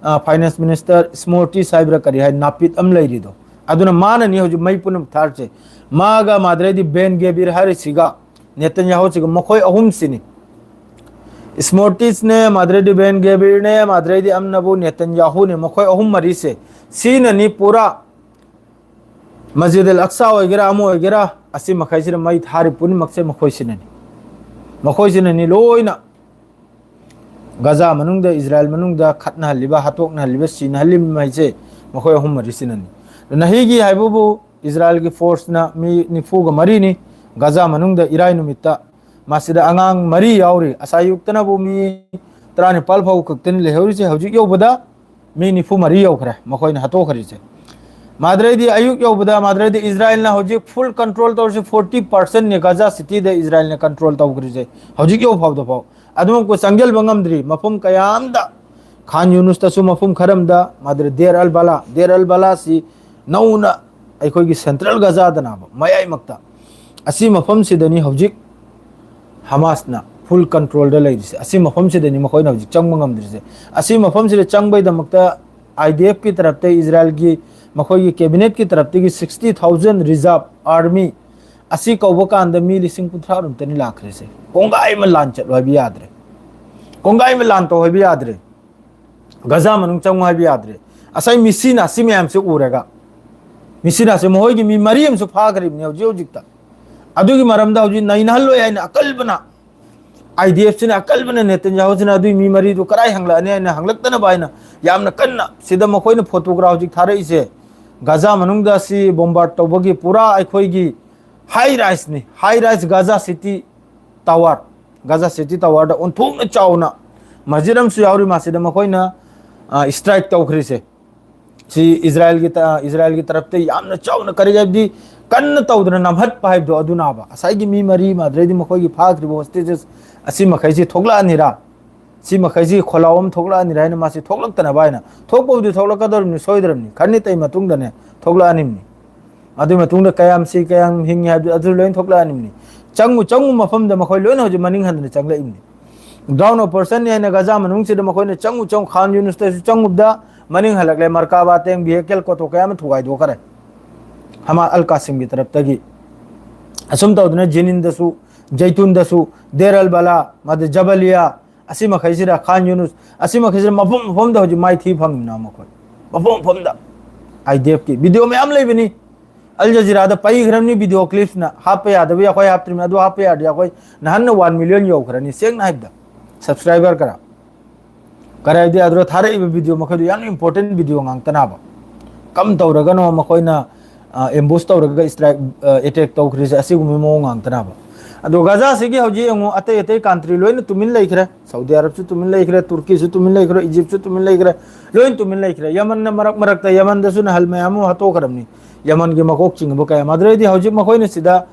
ꯑ, ꯐꯥꯏꯅꯥꯟꯁ ꯃꯤꯅꯤꯁꯇꯔ ꯁ꯭ꯃꯣꯔꯇꯤꯁ ꯍꯥꯏꯕ꯭ꯔꯥ ꯀꯔꯤ ꯍꯥꯏ, ꯅꯥꯄꯤꯠ ꯑꯃ ꯂꯩꯔꯤꯗꯣ, ꯑꯗꯨꯅ ꯃꯥꯅꯅꯤ ꯍꯧꯖꯤꯛ ꯃꯩ ꯄꯨꯝꯅꯃꯛ ꯊꯥꯔꯤꯁꯦ꯫ ꯃꯥꯒ ꯃꯥꯗ꯭ꯔꯩꯗꯤ ꯕꯦꯟ ꯒꯦꯕꯤꯔ ꯍꯥꯏꯔꯤꯁꯤꯒ, ꯅꯦꯇꯟꯌꯥꯍꯨꯁꯤꯒ, ꯃꯈꯣꯏ ꯑꯍꯨꯝꯁꯤꯅꯤ꯫ ꯁ꯭ꯃꯣꯔꯇꯤꯁꯅꯦ, ꯃꯥꯗ꯭ꯔꯩꯗꯤ ꯕꯦꯟ ꯒꯦꯕꯤꯔꯅꯦ, ꯃꯥꯗ꯭ꯔꯩꯗꯤ ꯑꯝꯅꯕꯨ ꯅꯦꯇꯟꯌꯥꯍꯨꯅꯦ, ꯃꯈꯣꯏ ꯑꯍꯨꯝ ꯃꯔꯤꯁꯦ, ꯁꯤꯅꯅꯤ ꯄꯨꯔꯥ ꯃꯁꯖꯤꯗ ꯑꯜ ꯑꯛꯁꯥ ꯑꯣꯏꯒꯦꯔꯥ, ꯑꯃ ꯑꯣꯏꯒꯦꯔꯥ, ꯑꯁꯤ ꯃꯈꯩꯁꯤꯗ ꯃꯩ ꯊꯥꯔꯤ ꯄꯨꯝꯅꯃꯛꯁꯦ ꯃꯈꯣꯏꯁꯤꯅꯅꯤ꯫ ꯃꯈꯣꯏꯁꯤꯅꯅꯤ ꯂꯣꯏꯅ ꯒꯖꯥ ꯃꯅꯨꯡꯗ, ꯏꯖꯔꯥꯏꯜ ꯃꯅꯨꯡꯗ ꯈꯠꯅꯍꯜꯂꯤꯕ, ꯍꯥꯠꯇꯣꯛꯅꯍꯜꯂꯤꯕ, ꯁꯤꯅꯍꯜꯂꯤꯕ ꯃꯩꯁꯦ ꯃꯈꯣꯏ ꯑꯍꯨꯝ ꯃꯔꯤꯁꯤꯅꯅꯤ꯫ ꯅꯍꯤꯒꯤ ꯍꯥꯏꯕꯕꯨ ꯏꯖꯔꯥꯏꯜꯒꯤ ꯐꯣꯔꯁꯅ ꯃꯤ ꯅꯤꯐꯨꯒ ꯃꯔꯤꯅꯤ ꯒꯖꯥ ꯃꯅꯨꯡꯗ ꯏꯔꯥꯏ ꯅꯨꯃꯤꯠꯇ꯫ ꯃꯁꯤꯗ ꯑꯉꯥꯡ ꯃꯔꯤ ꯌꯥꯎꯔꯤ꯫ ꯑꯁꯥ ꯑꯌꯨꯛꯇꯅꯕꯨ ꯃꯤ ꯇꯔꯥꯅꯤꯄꯥꯜ ꯐꯥꯎꯕ ꯈꯛꯇꯅꯤ ꯂꯩꯍꯧꯔꯤꯁꯦ꯫ ꯍꯧꯖꯤꯛ ꯌꯧꯕꯗ ꯃꯤ ꯅꯤꯐꯨ ꯃꯔꯤ ꯌꯧꯈ꯭ꯔꯦ ꯃꯈꯣꯏꯅ ꯍꯥꯠꯇꯣꯛꯈ꯭ꯔꯤꯁꯦ꯫ ꯃꯥꯗ꯭ꯔꯩꯗꯤ ꯑꯌꯨꯛ ꯌꯧꯕꯗ, ꯃꯥꯗ꯭ꯔꯩꯗꯤ ꯏꯖꯔꯥꯏꯜꯅ ꯍꯧꯖꯤꯛ ꯐꯨꯜ ꯀꯟꯇ꯭ꯔꯣꯜ ꯇꯧꯔꯤꯁꯦ, ꯐꯣꯔꯇꯤ ꯄꯥꯔꯁꯦꯟꯅꯤ ꯒꯖꯥ ꯁꯤꯇꯤꯗ ꯏꯖꯔꯥꯏꯜꯅ ꯀꯟꯇ꯭ꯔꯣꯜ ꯇꯧꯈ꯭ꯔꯤꯁꯦ ꯍꯧꯖꯤꯛ ꯌꯧ ꯐꯥꯎꯗ ꯐꯥꯎ꯫ ꯑꯗꯨꯃꯛꯄꯨ ꯆꯪꯁꯤꯟꯕ ꯉꯝꯗ꯭ꯔꯤ꯫ ꯃꯐꯝ ꯀꯌꯥ ꯑꯃꯗ, ꯈꯥꯟ ꯌꯨꯅꯨꯁꯇꯁꯨ ꯃꯐꯝ ꯈꯔ ꯑꯃꯗ, ꯃꯥꯗ꯭ꯔꯩ ꯗꯦꯔ ꯑꯜ ꯕꯂꯥ, ꯗꯦꯔ ꯑꯜ ꯕꯂꯥꯁꯤ ꯅꯧꯅ ꯑꯩꯈꯣꯏꯒꯤ ꯁꯦꯟꯇ꯭ꯔꯦꯜ ꯒꯖꯥꯗꯅꯕ ꯃꯌꯥꯏꯃꯛꯇ, ꯑꯁꯤ ꯃꯐꯝꯁꯤꯗꯅꯤ ꯍꯧꯖꯤꯛ ꯍꯃꯥꯁꯅ ꯐꯨꯜ ꯀꯟꯇ꯭ꯔꯣꯜꯗ ꯂꯩꯔꯤꯁꯦ꯫ ꯑꯁꯤ ꯃꯐꯝꯁꯤꯗꯅꯤ ꯃꯈꯣꯏꯅ ꯍꯧꯖꯤꯛ ꯆꯪꯕ ꯉꯝꯗ꯭ꯔꯤꯁꯦ꯫ ꯑꯁꯤ ꯃꯐꯝꯁꯤꯗ ꯆꯪꯕꯩꯗꯃꯛꯇ ꯑꯥꯏ ꯗꯤ ꯑꯦꯐꯀꯤ ꯇꯔꯞꯇ, ꯏꯖꯔꯥꯏꯜꯒꯤ ꯃꯈꯣꯏꯒꯤ ꯀꯦꯕꯤꯅꯦꯠꯀꯤ ꯇꯔꯞꯇꯒꯤ ꯁꯤꯛꯁꯇꯤ ꯊꯥꯎꯖꯟ ꯔꯤꯖꯥꯔꯚ ꯑꯥꯔꯃꯤ, ꯑꯁꯤ ꯀꯧꯕ ꯀꯥꯟꯗ ꯃꯤ ꯂꯤꯁꯤꯡ ꯀꯨꯟꯊ꯭ꯔꯥ ꯔꯣꯝꯇꯅꯤ ꯂꯥꯛꯈ꯭ꯔꯤꯁꯦ꯫ ꯀꯣꯡꯒꯥꯏ ꯑꯃ ꯂꯥꯟ ꯆꯠꯂꯣ ꯍꯥꯏꯕ ꯌꯥꯗ꯭ꯔꯦ꯫ ꯀꯣꯡꯒꯥꯏ ꯑꯃ ꯂꯥꯟ ꯇꯧ ꯍꯥꯏꯕ ꯌꯥꯗ꯭ꯔꯦ꯫ ꯒꯖꯥ ꯃꯅꯨꯡ ꯆꯪꯉꯨ ꯍꯥꯏꯕ ꯌꯥꯗ꯭ꯔꯦ꯫ ꯉꯁꯥꯏ ꯃꯤꯁꯤꯅꯥ ꯁꯤ ꯃꯌꯥꯝꯁꯦ ꯎꯔꯒ, ꯃꯤꯁꯤꯅꯥꯁꯦ ꯃꯈꯣꯏꯒꯤ ꯃꯤ ꯃꯔꯤ ꯑꯃꯁꯨ ꯐꯥꯈ꯭ꯔꯤꯕꯅꯤ ꯍꯧꯖꯤꯛ ꯍꯧꯖꯤꯛꯇ꯫ ꯑꯗꯨꯒꯤ ꯃꯔꯝꯗ ꯍꯧꯖꯤꯛ ꯅꯩꯅꯍꯜꯂꯣꯏ ꯍꯥꯏꯅ ꯑꯀꯜꯕꯅ ꯑꯥꯏ ꯗꯤ ꯑꯦꯐꯁꯤꯅ, ꯑꯀꯜꯕꯅ ꯅꯦꯇꯟꯌꯥꯍꯨꯁꯤꯅ ꯑꯗꯨꯒꯤ ꯃꯤ ꯃꯔꯤꯗꯨ ꯀꯗꯥꯏ ꯍꯪꯂꯛꯑꯅꯤ ꯍꯥꯏꯅ ꯍꯪꯂꯛꯇꯅꯕ ꯍꯥꯏꯅ ꯌꯥꯝꯅ ꯀꯟꯅ ꯁꯤꯗ ꯃꯈꯣꯏꯅ ꯐꯣꯇꯣꯒ꯭ꯔꯥꯐ ꯍꯧꯖꯤꯛ ꯊꯥꯔꯛꯏꯁꯦ꯫ ꯒꯥꯖꯥ ꯃꯅꯨꯡꯗ ꯑꯁꯤ ꯕꯣꯝꯕꯥꯔꯗ ꯇꯧꯕꯒꯤ ꯄꯨꯔꯥ ꯑꯩꯈꯣꯏꯒꯤ ꯍꯥꯏ ꯔꯥꯏꯁꯅꯤ, ꯍꯥꯏ rice Gaza city tower, Gaza city ꯇꯥꯋꯔꯗ ꯑꯣꯟꯊꯣꯛꯅ ꯆꯥꯎꯅ ꯃꯁꯖꯤꯗ ꯑꯃꯁꯨ ꯌꯥꯎꯔꯤ, ꯃꯁꯖꯤꯗ ꯃꯈꯣꯏꯅ ꯏꯁꯇ꯭ꯔꯥꯏꯛ ꯇꯧꯈ꯭ꯔꯤꯁꯦ꯫ ꯁꯤ ꯏꯖꯔꯥꯏꯜꯒꯤ ꯇ-, ꯏꯖꯔꯥꯏꯜꯒꯤ ꯇꯔꯞꯇ ꯌꯥꯝꯅ ꯆꯥꯎꯅ, ꯀꯔꯤ ꯍꯥꯏꯕꯗꯤ, ꯀꯟꯅ ꯇꯧꯗꯅ ꯅꯝꯍꯠꯄ ꯍꯥꯏꯕꯗꯣ ꯑꯗꯨꯅꯥꯕ꯫ ꯉꯁꯥꯏꯒꯤ ꯃꯤ ꯃꯔꯤ, ꯑꯗꯨꯗꯩꯗꯤ ꯃꯈꯣꯏꯒꯤ ꯐꯥꯈ꯭ꯔꯤꯕ ꯍꯣꯁꯇꯦꯖꯦꯁ ꯑꯁꯤ ꯃꯈꯩꯁꯤ ꯊꯣꯛꯂꯛꯑꯅꯤꯔꯥ? ꯁꯤ ꯃꯈꯩꯁꯤ ꯈꯣꯜꯂꯥꯎ ꯑꯃ ꯊꯣꯛꯂꯛꯑꯅꯤꯔꯥ ꯍꯥꯏꯅ ꯃꯥꯁꯤ ꯊꯣꯛꯂꯛꯇꯅꯕ ꯍꯥꯏꯅ, ꯊꯣꯛꯄꯕꯨꯗꯤ ꯊꯣꯛꯂꯛꯀꯗꯧꯔꯤꯕꯅꯤ, ꯁꯣꯏꯗ꯭ꯔꯕꯅꯤ, ꯈꯔꯅꯤꯇꯩ ꯃꯇꯨꯡꯗꯅꯦ ꯊꯣꯛꯂꯛꯑꯅꯤꯕꯅꯤ꯫ ꯑꯗꯨꯒꯤ ꯃꯇꯨꯡꯗ ꯀꯌꯥꯝ ꯁꯤ, ꯀꯌꯥꯝ ꯍꯤꯡꯉꯤ ꯍꯥꯏꯕꯗꯨ ꯑꯗꯨ ꯂꯣꯏꯅ ꯊꯣꯛꯂꯛꯑꯅꯤꯕꯅꯤ꯫ ꯆꯪꯉꯨ ꯆꯪꯉꯨ ꯃꯐꯝꯗ ꯃꯈꯣꯏ ꯂꯣꯏꯅ ꯍꯧꯖꯤꯛ ꯃꯅꯤꯡ ꯍꯟꯗꯅ ꯆꯪꯂꯛꯏꯕꯅꯤ꯫ ꯒ꯭ꯔꯥꯎꯟ ꯑꯣꯄꯔꯦꯁꯟꯅꯤ ꯍꯥꯏꯅ ꯒꯥꯖꯥ ꯃꯅꯨꯡꯁꯤꯗ ꯃꯈꯣꯏꯅ ꯆꯪꯉꯨ ꯆꯪꯉꯨ, ꯈꯥꯟ ꯌꯨꯅꯨꯁꯇꯁꯨ ꯆꯪꯉꯨꯕꯗ ꯃꯅꯤꯡ ꯍꯜꯂꯛꯂꯦ, ꯃꯔꯀꯥꯕꯥ ꯇꯦꯡ, ꯚꯤꯍꯦꯀꯜ ꯀꯣꯇꯣ ꯀꯌꯥ ꯑꯃ ꯊꯨꯒꯥꯏꯗꯣꯛꯈ꯭ꯔꯦ ꯍꯃꯥ ꯑꯜ ꯀꯥꯁꯤꯝꯒꯤ ꯇꯔꯞꯇꯒꯤ꯫ ꯑꯁꯨꯝ ꯇꯧꯗꯅ ꯖꯦꯅꯤꯟꯗꯁꯨ, ꯖꯩꯇꯨꯟꯗꯁꯨ, ꯗꯦꯔ ꯑꯜ ꯕꯂꯥ, ꯃꯗꯨ ꯖꯕꯂꯤꯌꯥ, ꯑꯁꯤ ꯃꯈꯩꯁꯤꯗ, ꯈꯥꯟ ꯌꯨꯅꯨꯁ, ꯑꯁꯤ ꯃꯈꯩꯁꯤꯗ ꯃꯐꯝ ꯃꯐꯝꯗ ꯍꯧꯖꯤꯛ ꯃꯥꯏꯊꯤ ꯐꯪꯉꯤꯕꯅ ꯃꯈꯣꯏ꯫ ꯃꯐꯝ ꯃꯐꯝꯗ ꯑꯥꯏ ꯗꯤ ꯑꯦꯐꯀꯤ ꯚꯤꯗꯤꯑꯣ ꯃꯌꯥꯝ ꯂꯩꯕꯅꯤ꯫ ꯑꯜ ꯖꯖꯤꯔꯥꯗ ꯄꯩꯈ꯭ꯔꯕꯅꯤ ꯚꯤꯗꯤꯑꯣ ꯀ꯭ꯂꯤꯞꯁꯅ꯫ ꯍꯥꯞꯄ ꯌꯥꯗꯕ ꯑꯩꯈꯣꯏ ꯍꯥꯞꯇ꯭ꯔꯤꯕꯅꯤ, ꯑꯗꯨ ꯍꯥꯞꯄ ꯌꯥꯔꯗꯤ ꯑꯩꯈꯣꯏ ꯅꯍꯥꯟꯅ ꯋꯥꯟ ꯃꯤꯂꯤꯌꯟ ꯌꯧꯈ꯭ꯔꯅꯤ, ꯁꯦꯡꯅ ꯍꯥꯏꯕꯗ꯫ ꯁꯕꯁꯀ꯭ꯔꯥꯏꯕꯔ ꯀꯔꯥ, ꯀꯔꯥꯏꯗꯤ ꯑꯗꯨꯗ ꯊꯥꯔꯛꯏꯕ ꯚꯤꯗꯤꯑꯣ ꯃꯈꯩꯗꯨ ꯌꯥꯝꯅ ꯏꯝꯄꯣꯔꯇꯦꯟ ꯚꯤꯗꯤꯑꯣ ꯉꯥꯛꯇꯅꯕ꯫ ꯀꯝ ꯇꯧꯔꯒꯅꯣ ꯃꯈꯣꯏꯅ ꯑꯦꯝꯕꯨꯁ ꯇꯧꯔꯒ ꯏꯁꯇ꯭ꯔꯥꯏꯛ, ꯑꯦꯇꯦꯛ ꯇꯧꯈ꯭ꯔꯤꯁꯦ, ꯑꯁꯤꯒꯨꯝꯕ ꯃꯑꯣꯡ ꯉꯥꯛꯇꯅꯕ꯫ ꯑꯗꯣ ꯒꯥꯖꯥꯁꯤꯒꯤ ꯍꯧꯖꯤꯛ ꯌꯦꯡꯉꯨ, ꯑꯇꯩ ꯑꯇꯩ ꯀꯟꯇ꯭ꯔꯤ ꯂꯣꯏꯅ ꯇꯨꯃꯤꯟ ꯂꯩꯈ꯭ꯔꯦ꯫ ꯁꯥꯎꯗꯤ ꯑꯔꯕꯁꯨ ꯇꯨꯃꯤꯟ ꯂꯩꯈ꯭ꯔꯦ, ꯇꯨꯔꯀꯤꯁꯨ ꯇꯨꯃꯤꯟ ꯂꯩꯈ꯭ꯔꯦ, ꯏꯖꯤꯞꯁꯨ ꯇꯨꯃꯤꯟ ꯂꯩꯈ꯭ꯔꯦ, ꯂꯣꯏꯅ ꯇꯨꯃꯤꯟ ꯂꯩꯈ꯭ꯔꯦ꯫ ꯌꯃꯟꯅ ꯃꯔꯛ ꯃꯔꯛꯇ, ꯌꯃꯟꯗꯁꯨ ꯅꯍꯜ ꯃꯌꯥꯝ ꯑꯃ ꯍꯥꯠꯇꯣꯛꯈ꯭ꯔꯕꯅꯤ, ꯌꯃꯟꯒꯤ ꯃꯀꯣꯛ ꯆꯤꯡꯉꯕ ꯀꯌꯥ ꯑꯃ꯫ ꯑꯗꯨꯗꯩꯗꯤ ꯍꯧꯖꯤꯛ ꯃꯈꯣꯏꯅ ꯁꯤꯗ,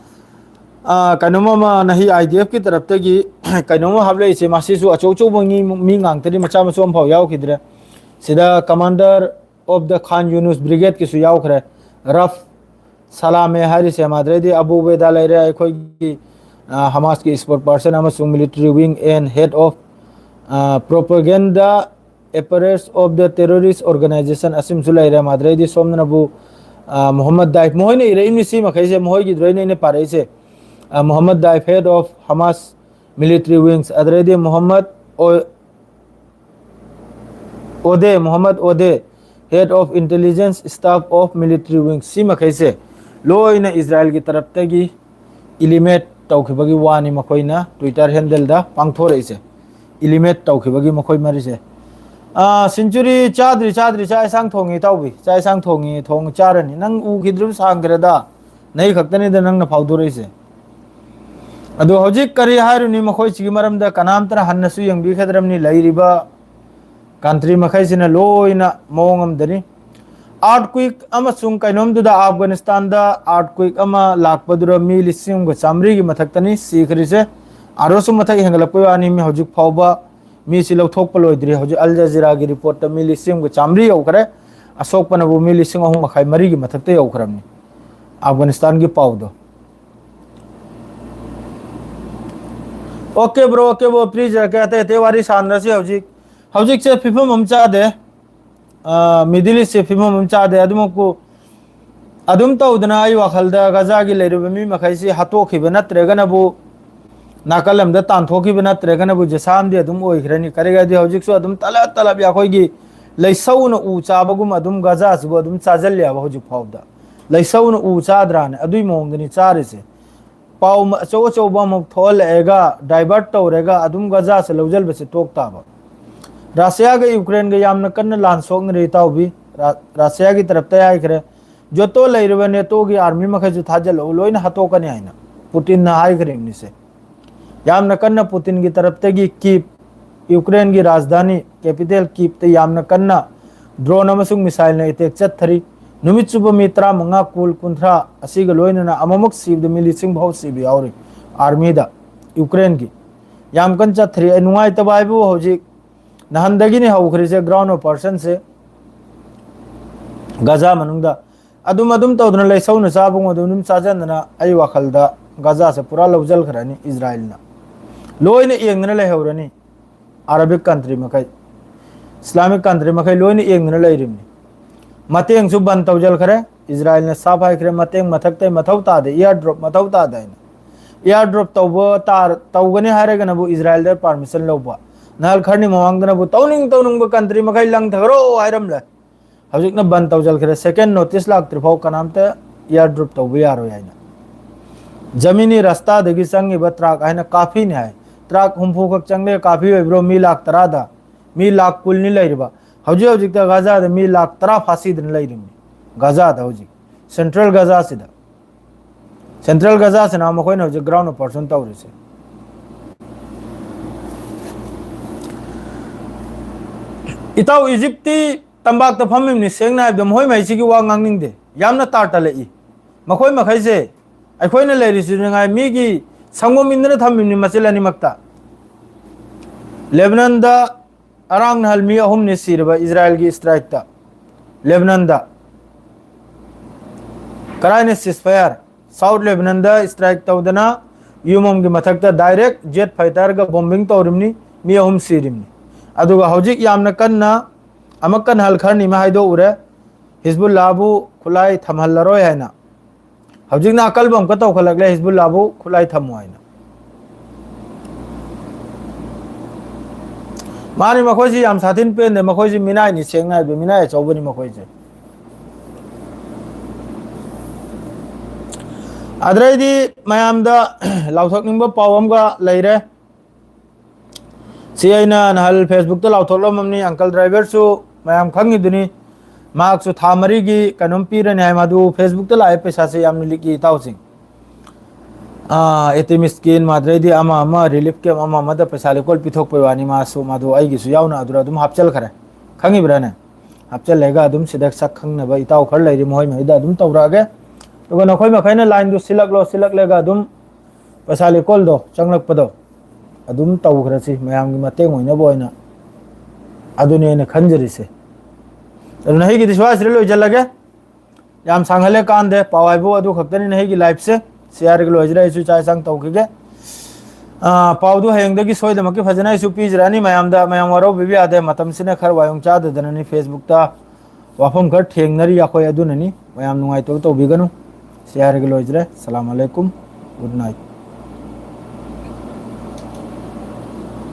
ꯑ, ꯀꯩꯅꯣꯝ ꯑꯃ ꯅꯍꯤ ꯑꯥꯏ ꯗꯤ ꯑꯦꯐꯀꯤ ꯇꯔꯞꯇꯒꯤ ꯀꯩꯅꯣꯝ ꯑꯃ ꯍꯥꯞꯂꯛꯏꯁꯦ, ꯃꯁꯤꯁꯨ ꯑꯆꯧ ꯑꯆꯧꯕ ꯃꯤ, ꯃꯤ ꯉꯥꯛꯇꯅꯤ, ꯃꯆꯥ ꯃꯁꯨ ꯑꯃꯐꯥꯎ ꯌꯥꯎꯈꯤꯗ꯭ꯔꯦ꯫ ꯁꯤꯗ commander of the Khan Yunus Brigade ꯀꯤꯁꯨ ꯌꯥꯎꯈ꯭ꯔꯦ, ꯔꯐ ꯁꯂꯥꯃꯦ ꯍꯥꯏꯔꯤꯁꯦ꯫ ꯑꯗꯨꯗꯩꯗꯤ ꯑꯕꯨ ꯎꯕꯦꯗꯥ ꯂꯩꯔꯦ, ꯑꯩꯈꯣꯏꯒꯤ, ꯑ, ꯍꯃꯥꯁꯀꯤ spokesperson ꯑꯃꯁꯨꯡ military wing and head of, ꯑ, propaganda apparatus of the terrorist organization ꯑꯁꯤꯃꯁꯨ ꯂꯩꯔꯦ꯫ ꯑꯗꯨꯗꯩꯗꯤ ꯁꯣꯝꯗꯅꯕꯨ, ꯑ, ꯃꯣꯍꯝꯃꯗ ꯗꯥꯏꯐ, ꯃꯈꯣꯏꯅ ꯏꯔꯛꯏꯕꯅꯤ ꯁꯤ ꯃꯈꯩꯁꯦ, ꯃꯈꯣꯏꯒꯤꯗꯨꯗꯩꯅ ꯑꯩꯅ ꯄꯥꯔꯛꯏꯁꯦ꯫ ꯑ, Mohammad ꯗꯥꯏꯐ, head of Hamas military wings, ꯑꯗꯨꯗꯩꯗꯤ ꯃꯣꯍꯝꯃꯗ ꯑꯣ-, ꯑꯣꯗꯦ, Mohammad ꯑꯣꯗꯦ, head of intelligence staff of military wing, ꯁꯤ ꯃꯈꯩꯁꯦ ꯂꯣꯏꯅ ꯏꯖꯔꯥꯏꯜꯒꯤ ꯇꯔꯞꯇꯒꯤ ꯏꯂꯤꯃꯦꯠ ꯇꯧꯈꯤꯕꯒꯤ ꯋꯥꯅꯤ ꯃꯈꯣꯏꯅ Twitter handleꯗ ꯄꯥꯡꯊꯣꯔꯛꯏꯁꯦ꯫ Eliminate ꯇꯧꯈꯤꯕꯒꯤ ꯃꯈꯣꯏ ꯃꯔꯤꯁꯦ꯫ ꯑꯥ, century ꯆꯥꯗ꯭ꯔꯤ, ꯆꯥꯗ꯭ꯔꯤ, ꯆꯥꯛ ꯏꯟꯁꯥꯡ ꯊꯣꯡꯉꯤ ꯏꯇꯥꯎꯕꯤ꯫ ꯆꯥꯛ ꯏꯟꯁꯥꯡ ꯊꯣꯡꯉꯤ, ꯊꯣꯡ ꯆꯥꯔꯅꯤ꯫ ꯅꯪ ꯎꯈꯤꯗ꯭ꯔꯤꯕ ꯁꯥꯡꯈ꯭ꯔꯦꯗ꯫ ꯅꯩ ꯈꯛꯇꯅꯤꯗ ꯅꯪꯅ ꯐꯥꯎꯗꯣꯔꯛꯏꯁꯦ꯫ ꯑꯗꯣ ꯍꯧꯖꯤꯛ ꯀꯔꯤ ꯍꯥꯏꯔꯨꯅꯤ, ꯃꯈꯣꯏꯁꯤꯒꯤ ꯃꯔꯝꯗ ꯀꯅꯥꯝꯇꯅ ꯍꯟꯅꯁꯨ ꯌꯦꯡꯕꯤꯒꯗ꯭ꯔꯕꯅꯤ꯫ ꯂꯩꯔꯤꯕ country ꯃꯈꯩꯁꯤꯅ ꯂꯣꯏꯅ ꯃꯑꯣꯡ ꯑꯃꯗꯅꯤ꯫ Earthquake ꯑꯃꯁꯨꯡ ꯀꯩꯅꯣꯝꯗꯨꯗ, ꯑꯐꯒꯥꯅꯤꯁꯇꯥꯟꯗ earthquake ꯑꯃ ꯂꯥꯛꯄꯗꯨꯗ ꯃꯤ ꯂꯤꯁꯤꯡ ꯑꯃꯒ ꯆꯥꯃꯔꯤꯒꯤ ꯃꯊꯛꯇꯅꯤ ꯁꯤꯈ꯭ꯔꯤꯁꯦ꯫ ꯑꯥꯔꯣꯁꯨ ꯃꯊꯛ ꯍꯦꯟꯒꯠꯂꯛꯄꯩ ꯋꯥꯅꯤ, ꯃꯤ ꯍꯧꯖꯤꯛ ꯐꯥꯎꯕ ꯃꯤꯁꯤ ꯂꯧꯊꯣꯛꯄ ꯂꯣꯏꯗ꯭ꯔꯤ꯫ ꯍꯧꯖꯤꯛ ꯑꯜ ꯖꯖꯤꯔꯥꯒꯤ reportꯇ ꯃꯤ ꯂꯤꯁꯤꯡ ꯑꯃꯒ ꯆꯥꯃꯔꯤ ꯌꯧꯈ꯭ꯔꯦ, ꯑꯁꯣꯛꯄꯅꯕꯨ ꯃꯤ ꯂꯤꯁꯤꯡ ꯑꯍꯨꯝ ꯃꯈꯥꯏ, ꯃꯔꯤꯒꯤ ꯃꯊꯛꯇ ꯌꯧꯈ꯭ꯔꯕꯅꯤ꯫ ꯑꯐꯒꯥꯅꯤꯁꯇꯥꯟꯒꯤ ꯄꯥꯎꯗꯣ꯫ Okay bro, okay bro, please, ꯑꯇꯩ ꯑꯇꯩ ꯋꯥꯔꯤ ꯁꯥꯟꯅꯔꯁꯤ ꯍꯧꯖꯤꯛ꯫ ꯍꯧꯖꯤꯛꯁꯦ ꯐꯤꯕꯝ ꯑꯃ ꯆꯥꯗꯦ꯫ ꯑ, Middle Eastꯁꯦ ꯐꯤꯕꯝ ꯑꯃ ꯆꯥꯗꯦ꯫ ꯑꯗꯨꯃꯛꯄꯨ ꯑꯗꯨꯝ ꯇꯧꯗꯅ ꯑꯩ ꯋꯥꯈꯜꯗ ꯒꯖꯥꯒꯤ ꯂꯩꯔꯤꯕ ꯃꯤ ꯃꯈꯩꯁꯤ ꯍꯥꯠꯇꯣꯛꯈꯤꯕ ꯅꯠꯇ꯭ꯔꯒꯅꯕꯨ ꯅꯥꯀꯜ ꯑꯃꯗ ꯇꯥꯟꯊꯣꯛꯈꯤꯕ ꯅꯠꯇ꯭ꯔꯒꯅꯕꯨ ꯖꯁꯥꯝꯗꯤ ꯑꯗꯨꯝ ꯑꯣꯏꯈ꯭ꯔꯅꯤ꯫ ꯀꯔꯤꯒꯤꯗꯤ ꯍꯧꯖꯤꯛꯁꯨ ꯑꯗꯨꯝ ꯇꯂꯞ ꯇꯂꯞ ꯑꯩꯈꯣꯏꯒꯤ ꯂꯩꯁꯧꯅ ꯎ ꯆꯥꯕꯒꯨꯝ ꯑꯗꯨꯝ ꯒꯖꯥꯁꯤꯕꯨ ꯑꯗꯨꯝ ꯆꯥꯖꯜꯂꯦꯕ ꯍꯧꯖꯤꯛ ꯐꯥꯎꯕꯗ꯫ ꯂꯩꯁꯧꯅ ꯎ ꯆꯥꯗ꯭ꯔꯥꯅꯦ? ꯑꯗꯨꯏ ꯃꯑꯣꯡꯗꯅꯤ ꯆꯥꯔꯤꯁꯦ꯫ ꯄꯥꯎ ꯑꯆꯧ ꯑꯆꯧꯕ ꯑꯃꯨꯛ ꯊꯣꯛꯍꯜꯂꯛꯑꯦꯒ divert ꯇꯧꯔꯦꯒ ꯑꯗꯨꯝ ꯒꯖꯥꯁꯦ ꯂꯧꯁꯤꯟꯕꯁꯦ ꯇꯣꯛ ꯇꯥꯕ꯫ ꯔꯁꯤꯌꯥꯒ ꯌꯨꯀ꯭ꯔꯦꯟꯒ ꯌꯥꯝꯅ ꯀꯟꯅ ꯂꯥꯟ ꯁꯣꯛꯅꯔꯤ ꯏꯇꯥꯎꯕꯤ꯫ ꯔ-, ꯔꯁꯤꯌꯥꯒꯤ ꯇꯔꯞꯇ ꯍꯥꯏꯈ꯭ꯔꯦ, ꯖꯣꯇꯣ ꯂꯩꯔꯤꯕ ꯅꯦꯇꯣꯒꯤ army ꯃꯈꯩꯁꯨ ꯊꯥꯖꯤꯜꯂꯛꯎ, ꯂꯣꯏꯅ ꯍꯥꯠꯇꯣꯛꯀꯅꯤ ꯍꯥꯏꯅ ꯄꯨꯇꯤꯟꯅ ꯍꯥꯏꯈ꯭ꯔꯤꯕꯅꯤꯁꯦ꯫ ꯌꯥꯝꯅ ꯀꯟꯅ ꯄꯨꯇꯤꯟꯒꯤ ꯇꯔꯞꯇꯒꯤ ꯀꯤꯞ, ꯌꯨꯀ꯭ꯔꯦꯟꯒꯤ ꯔꯥꯖꯙꯥꯅꯤ capital ꯀꯤꯞꯇ ꯌꯥꯝꯅ ꯀꯟꯅ drone ꯑꯃꯁꯨꯡ missileꯅ attack ꯆꯠꯊꯔꯤ꯫ ꯅꯨꯃꯤꯠ ꯆꯨꯞꯄ ꯃꯤ ꯇꯔꯥꯃꯉꯥ, ꯀꯨꯟ, ꯀꯨꯟꯊ꯭ꯔꯥ ꯑꯁꯤꯒ ꯂꯣꯏꯅꯅ ꯑꯃꯃꯨꯛ ꯁꯤꯕꯗ ꯃꯤ ꯂꯤꯁꯤꯡ ꯐꯥꯎ ꯁꯤꯕ ꯌꯥꯎꯔꯤ꯫ Armyꯗ ꯌꯨꯀ꯭ꯔꯦꯟꯒꯤ ꯌꯥꯝ ꯀꯟꯅ ꯆꯠꯊꯔꯤ꯫ ꯑꯩ ꯅꯨꯡꯉꯥꯏꯇꯕ ꯍꯥꯏꯕꯨ ꯍꯧꯖꯤꯛ ꯅꯍꯥꯟꯗꯒꯤꯅꯤ ꯍꯧꯈ꯭ꯔꯤꯁꯦ ground operationꯁꯦ ꯒꯖꯥ ꯃꯅꯨꯡꯗ꯫ ꯑꯗꯨꯝ, ꯑꯗꯨꯝ ꯇꯧꯗꯅ ꯂꯩꯁꯧꯅ ꯆꯥꯕꯒꯨꯝ ꯑꯗꯨꯝ, ꯑꯗꯨꯝ ꯆꯥꯖꯟꯗꯅ ꯑꯩ ꯋꯥꯈꯜꯗ ꯒꯖꯥꯁꯦ ꯄꯨꯔꯥ ꯂꯧꯁꯤꯟꯈ꯭ꯔꯅꯤ ꯏꯖꯔꯥꯏꯜꯅ꯫ ꯂꯣꯏꯅ ꯌꯦꯡꯗꯅ ꯂꯩꯍꯧꯔꯅꯤ꯫ Arabic country ꯃꯈꯩ, Islamic country ꯃꯈꯩ ꯂꯣꯏꯅ ꯌꯦꯡꯗꯅ ꯂꯩꯔꯤꯕꯅꯤ꯫ ꯃꯇꯦꯡꯁꯨ ꯕꯟ ꯇꯧꯖꯤꯟꯈ꯭ꯔꯦ꯫ ꯏꯖꯔꯥꯏꯜꯅ ꯁꯥꯐ ꯍꯥꯏꯈ꯭ꯔꯦ, ꯃꯇꯦꯡ ꯃꯊꯛꯇꯩ ꯃꯊꯧ ꯇꯥꯗꯦ, air drop ꯃꯊꯧ ꯇꯥꯗꯦ ꯍꯥꯏꯅ꯫ Air drop ꯇꯧꯕ ꯇꯥꯔ-, ꯇꯧꯒꯅꯤ ꯍꯥꯏꯔꯒꯅꯕꯨ ꯏꯖꯔꯥꯏꯜꯗ permission ꯂꯧꯕ꯫ ꯅꯍꯥꯟ ꯈꯔꯅꯤ ꯃꯃꯥꯡꯗꯅꯕꯨ ꯇꯧꯅꯤꯡ ꯇꯧꯅꯤꯡꯕ country ꯃꯈꯩ ꯂꯪꯊꯈ꯭ꯔꯣ ꯍꯥꯏꯔꯝꯂꯦ꯫ ꯍꯧꯖꯤꯛꯅ ꯕꯟ ꯇꯧꯖꯤꯟꯈ꯭ꯔꯦ, second notice ꯂꯥꯛꯇ꯭ꯔꯤ ꯐꯥꯎ ꯀꯅꯥꯝꯇ air drop ꯇꯧꯕ ꯌꯥꯔꯣꯏ ꯍꯥꯏꯅ꯫ ꯖꯃꯤꯅꯤ ꯔꯁꯇꯥꯗꯒꯤ ꯆꯪꯉꯤꯕ ꯇ꯭ꯔꯥꯛ ꯍꯥꯏꯅ ꯀꯥꯐꯤꯅꯤ ꯍꯥꯏ꯫ ꯇ꯭ꯔꯥꯛ ꯍꯨꯝꯐꯨ ꯈꯛ ꯆꯪꯂꯦ, ꯀꯥꯐꯤ ꯑꯣꯏꯕ꯭ꯔꯣ? ꯃꯤ ꯂꯥꯛ ꯇꯔꯥꯗ, ꯃꯤ ꯂꯥꯛ ꯀꯨꯟꯅꯤ ꯂꯩꯔꯤꯕ꯫ ꯍꯧꯖꯤꯛ ꯍꯧꯖꯤꯛꯇ ꯒꯥꯖꯥꯗ ꯃꯤ ꯂꯥꯛ ꯇꯔꯥ ꯐꯥꯁꯤꯗꯅ ꯂꯩꯔꯤꯕꯅꯤ ꯒꯥꯖꯥꯗ ꯍꯧꯖꯤꯛ, ꯁꯦꯟꯇ꯭ꯔꯦꯜ ꯒꯥꯖꯥꯁꯤꯗ꯫ ꯁꯦꯟꯇ꯭ꯔꯦꯜ ꯒꯥꯖꯥꯁꯤꯅ ꯃꯈꯣꯏꯅ ꯍꯧꯖꯤꯛ ꯒ꯭ꯔꯥꯎꯟ ꯑꯣꯄꯔꯦꯁꯟ ꯇꯧꯔꯤꯁꯦ꯫ ꯏꯇꯥꯎ, ꯏꯖꯤꯞꯇꯤ ꯇꯝꯄꯥꯛꯇ ꯐꯝꯃꯤꯕꯅꯤ, ꯁꯦꯡꯅ ꯍꯥꯏꯕꯗ ꯃꯈꯣꯏ ꯃꯍꯩꯁꯤꯒꯤ ꯋꯥ ꯉꯥꯡꯅꯤꯡꯗꯦ, ꯌꯥꯝꯅ ꯇꯥꯔ ꯇꯜꯂꯛꯏ꯫ ꯃꯈꯣꯏ ꯃꯈꯩꯁꯦ ꯑꯩꯈꯣꯏꯅ ꯂꯩꯔꯤꯁꯤꯁꯨ ꯉꯥꯏ, ꯃꯤꯒꯤ ꯁꯪꯒꯣꯝ ꯏꯟꯗꯨꯅ ꯊꯝꯃꯤꯕꯅꯤ ꯃꯆꯤꯜ ꯑꯅꯤꯃꯛꯇ꯫ ꯂꯦꯕꯅꯟꯗ ꯑꯔꯥꯡ ꯅꯍꯜ ꯃꯤ ꯑꯍꯨꯝꯅꯤ ꯁꯤꯔꯕ ꯏꯖꯔꯥꯏꯜꯒꯤ ꯁ꯭ꯇ꯭ꯔꯥꯏꯛꯇ꯫ ꯂꯦꯕꯅꯟꯗ ꯀꯔꯥꯏꯅ ꯁꯤꯁꯐꯥꯌꯔ? ꯁꯥꯎꯠ ꯂꯦꯕꯅꯟꯗ ꯁ꯭ꯇ꯭ꯔꯥꯏꯛ ꯇꯧꯗꯅ ꯌꯨꯝ ꯑꯃꯒꯤ ꯃꯊꯛꯇ ꯗꯥꯏꯔꯦꯛ ꯖꯦꯠ ꯐꯥꯏꯇꯔꯒ ꯕꯣꯝꯕꯤꯡ ꯇꯧꯔꯤꯕꯅꯤ, ꯃꯤ ꯑꯍꯨꯝ ꯁꯤꯔꯤꯕꯅꯤ꯫ ꯑꯗꯨꯒ ꯍꯧꯖꯤꯛ ꯌꯥꯝꯅ ꯀꯟꯅ ꯑꯃꯨꯛ ꯀꯟꯅ ꯍꯜꯈꯔꯅꯤ ꯑꯃ ꯍꯥꯏꯗꯣꯛꯎꯔꯦ, ꯍꯤꯖꯕꯨꯜꯂꯥꯕꯨ ꯈꯨꯠꯂꯥꯏ ꯊꯝꯍꯜꯂꯔꯣꯏ ꯍꯥꯏꯅ꯫ ꯍꯧꯖꯤꯛꯅ ꯑꯀꯜꯕ ꯑꯃꯨꯛꯀ ꯇꯧꯈꯠꯂꯛꯂꯦ, ꯍꯤꯖꯕꯨꯜꯂꯥꯕꯨ ꯈꯨꯠꯂꯥꯏ ꯊꯝꯃꯣ ꯍꯥꯏꯅ꯫ ꯃꯥꯅꯤ, ꯃꯈꯣꯏꯁꯤ ꯌꯥꯝ ꯁꯥꯊꯤꯅ ꯄꯦꯟꯗꯦ꯫ ꯃꯈꯣꯏꯁꯤ ꯃꯤꯅꯥꯏꯅꯤ, ꯁꯦꯡꯅ ꯍꯥꯏꯕꯗ ꯃꯤꯅꯥꯏ ꯑꯆꯧꯕꯅꯤ ꯃꯈꯣꯏꯁꯦ꯫ ꯑꯗꯩꯗꯤ ꯃꯌꯥꯝꯗ ꯂꯥꯎꯊꯣꯛꯅꯤꯡꯕ ꯄꯥꯎ ꯑꯃꯒ ꯂꯩꯔꯦ꯫ ꯁꯤ ꯑꯩꯅ ꯅꯍꯥꯟ ꯐꯦꯁꯕꯨꯛꯇ ꯂꯥꯎꯊꯣꯛꯂꯝꯃꯕꯅꯤ, ꯑꯪꯀꯜ ꯗ꯭ꯔꯥꯏꯚꯔꯁꯨ ꯃꯌꯥꯝ ꯈꯪꯉꯤꯗꯨꯅꯤ꯫ ꯃꯍꯥꯛꯁꯨ ꯊꯥ ꯃꯔꯤꯒꯤ ꯀꯩꯅꯣꯝ ꯄꯤꯔꯅꯤ ꯍꯥꯏ, ꯃꯗꯨ ꯐꯦꯁꯕꯨꯛꯇ ꯂꯥꯛꯑꯦ, ꯄꯩꯁꯥꯁꯦ ꯌꯥꯝꯅ ꯂꯤꯛꯏ ꯏꯇꯥꯎꯁꯤꯡ꯫ ꯑꯦ ꯇꯤ ꯑꯦꯝ ꯁ꯭ꯀꯤꯝ, ꯑꯗꯩꯗꯤ ꯑꯃ ꯑꯃ ꯔꯤꯂꯤꯐ ꯀꯦꯝ ꯑꯃ ꯑꯃꯗ ꯄꯩꯁꯥ ꯂꯤꯀꯣꯜ ꯄꯤꯊꯣꯛꯄꯩ ꯋꯥꯅꯤ, ꯃꯥꯁꯨ ꯃꯗꯨ ꯑꯩꯒꯤꯁꯨ ꯌꯥꯎꯅ ꯑꯗꯨꯗ ꯑꯗꯨꯝ ꯍꯥꯞꯆꯜꯈ꯭ꯔꯦ꯫ ꯈꯪꯉꯤꯕ꯭ꯔꯥꯅꯦ? ꯍꯥꯞꯆꯜꯂꯒ ꯑꯗꯨꯝ ꯁꯤꯗ ꯁꯛ ꯈꯪꯅꯕ ꯏꯇꯥꯎ ꯈꯔ ꯂꯩꯔꯤ, ꯃꯈꯣꯏ ꯃꯈꯩꯗ ꯑꯗꯨꯝ ꯇꯧꯔꯛꯑꯒꯦ꯫ ꯑꯗꯨꯒ ꯅꯈꯣꯏ ꯃꯈꯩꯅ ꯂꯥꯏꯟꯗꯨ ꯁꯤꯜꯂꯛꯂꯣ, ꯁꯤꯜꯂꯛꯂꯒ ꯑꯗꯨꯝ ꯄꯩꯁꯥ ꯂꯤꯀꯣꯜꯗꯣ ꯆꯪꯂꯛꯄꯗꯣ ꯑꯗꯨꯝ ꯇꯧꯈ꯭ꯔꯁꯤ, ꯃꯌꯥꯝꯒꯤ ꯃꯇꯦꯡ ꯑꯣꯏꯅꯕ ꯑꯣꯏꯅ꯫ ꯑꯗꯨꯅꯤ ꯑꯩꯅ ꯈꯟꯖꯔꯤꯁꯦ꯫ ꯑꯗꯨꯅ ꯑꯩꯒꯤꯗꯤ ꯁ꯭ꯋꯥꯏꯁꯤꯗ ꯂꯣꯏꯁꯤꯜꯂꯒꯦ꯫ ꯌꯥꯝ ꯁꯥꯡꯍꯜꯂꯦ ꯀꯥꯟꯗꯦ, ꯄꯥꯎ ꯍꯥꯏꯕꯨ ꯑꯗꯨ ꯈꯛꯇꯅꯤꯅ ꯑꯩꯒꯤ ꯂꯥꯏꯐꯁꯦ꯫ ꯁꯤ ꯍꯥꯏꯔꯒ ꯂꯣꯏꯁꯤꯔ, ꯑꯩꯁꯨ ꯆꯥꯛ ꯏꯟꯁꯥꯡ ꯇꯧꯈꯤꯒꯦ꯫ ꯑꯥ, ꯄꯥꯎꯗꯨ ꯍꯌꯦꯡꯗꯒꯤ ꯁꯣꯏꯗꯅꯃꯛꯀꯤ ꯐꯖꯅ ꯑꯩꯁꯨ ꯄꯤꯖꯔꯛꯑꯅꯤ ꯃꯌꯥꯝꯗ꯫ ꯃꯌꯥꯝ ꯋꯥꯔꯧꯕꯤꯕ ꯌꯥꯗꯦ, ꯃꯇꯝꯁꯤꯅ ꯈꯔ ꯋꯥꯌꯣꯡ ꯆꯥꯗꯗꯅꯅꯤ꯫ ꯐꯦꯁꯕꯨꯛꯇ ꯋꯥꯐꯝ ꯈꯔ ꯊꯦꯡꯅꯔꯤ ꯑꯩꯈꯣꯏ, ꯑꯗꯨꯅꯅꯤ꯫ ꯃꯌꯥꯝ ꯅꯨꯡꯉꯥꯏꯇꯕ ꯇꯧꯕꯤꯒꯅꯨ꯫ ꯁꯤ ꯍꯥꯏꯔꯒ ꯂꯣꯏꯖꯔꯦ꯫ ꯁꯂꯥꯝ ꯑꯂꯩꯀꯨꯝ꯫ Good night.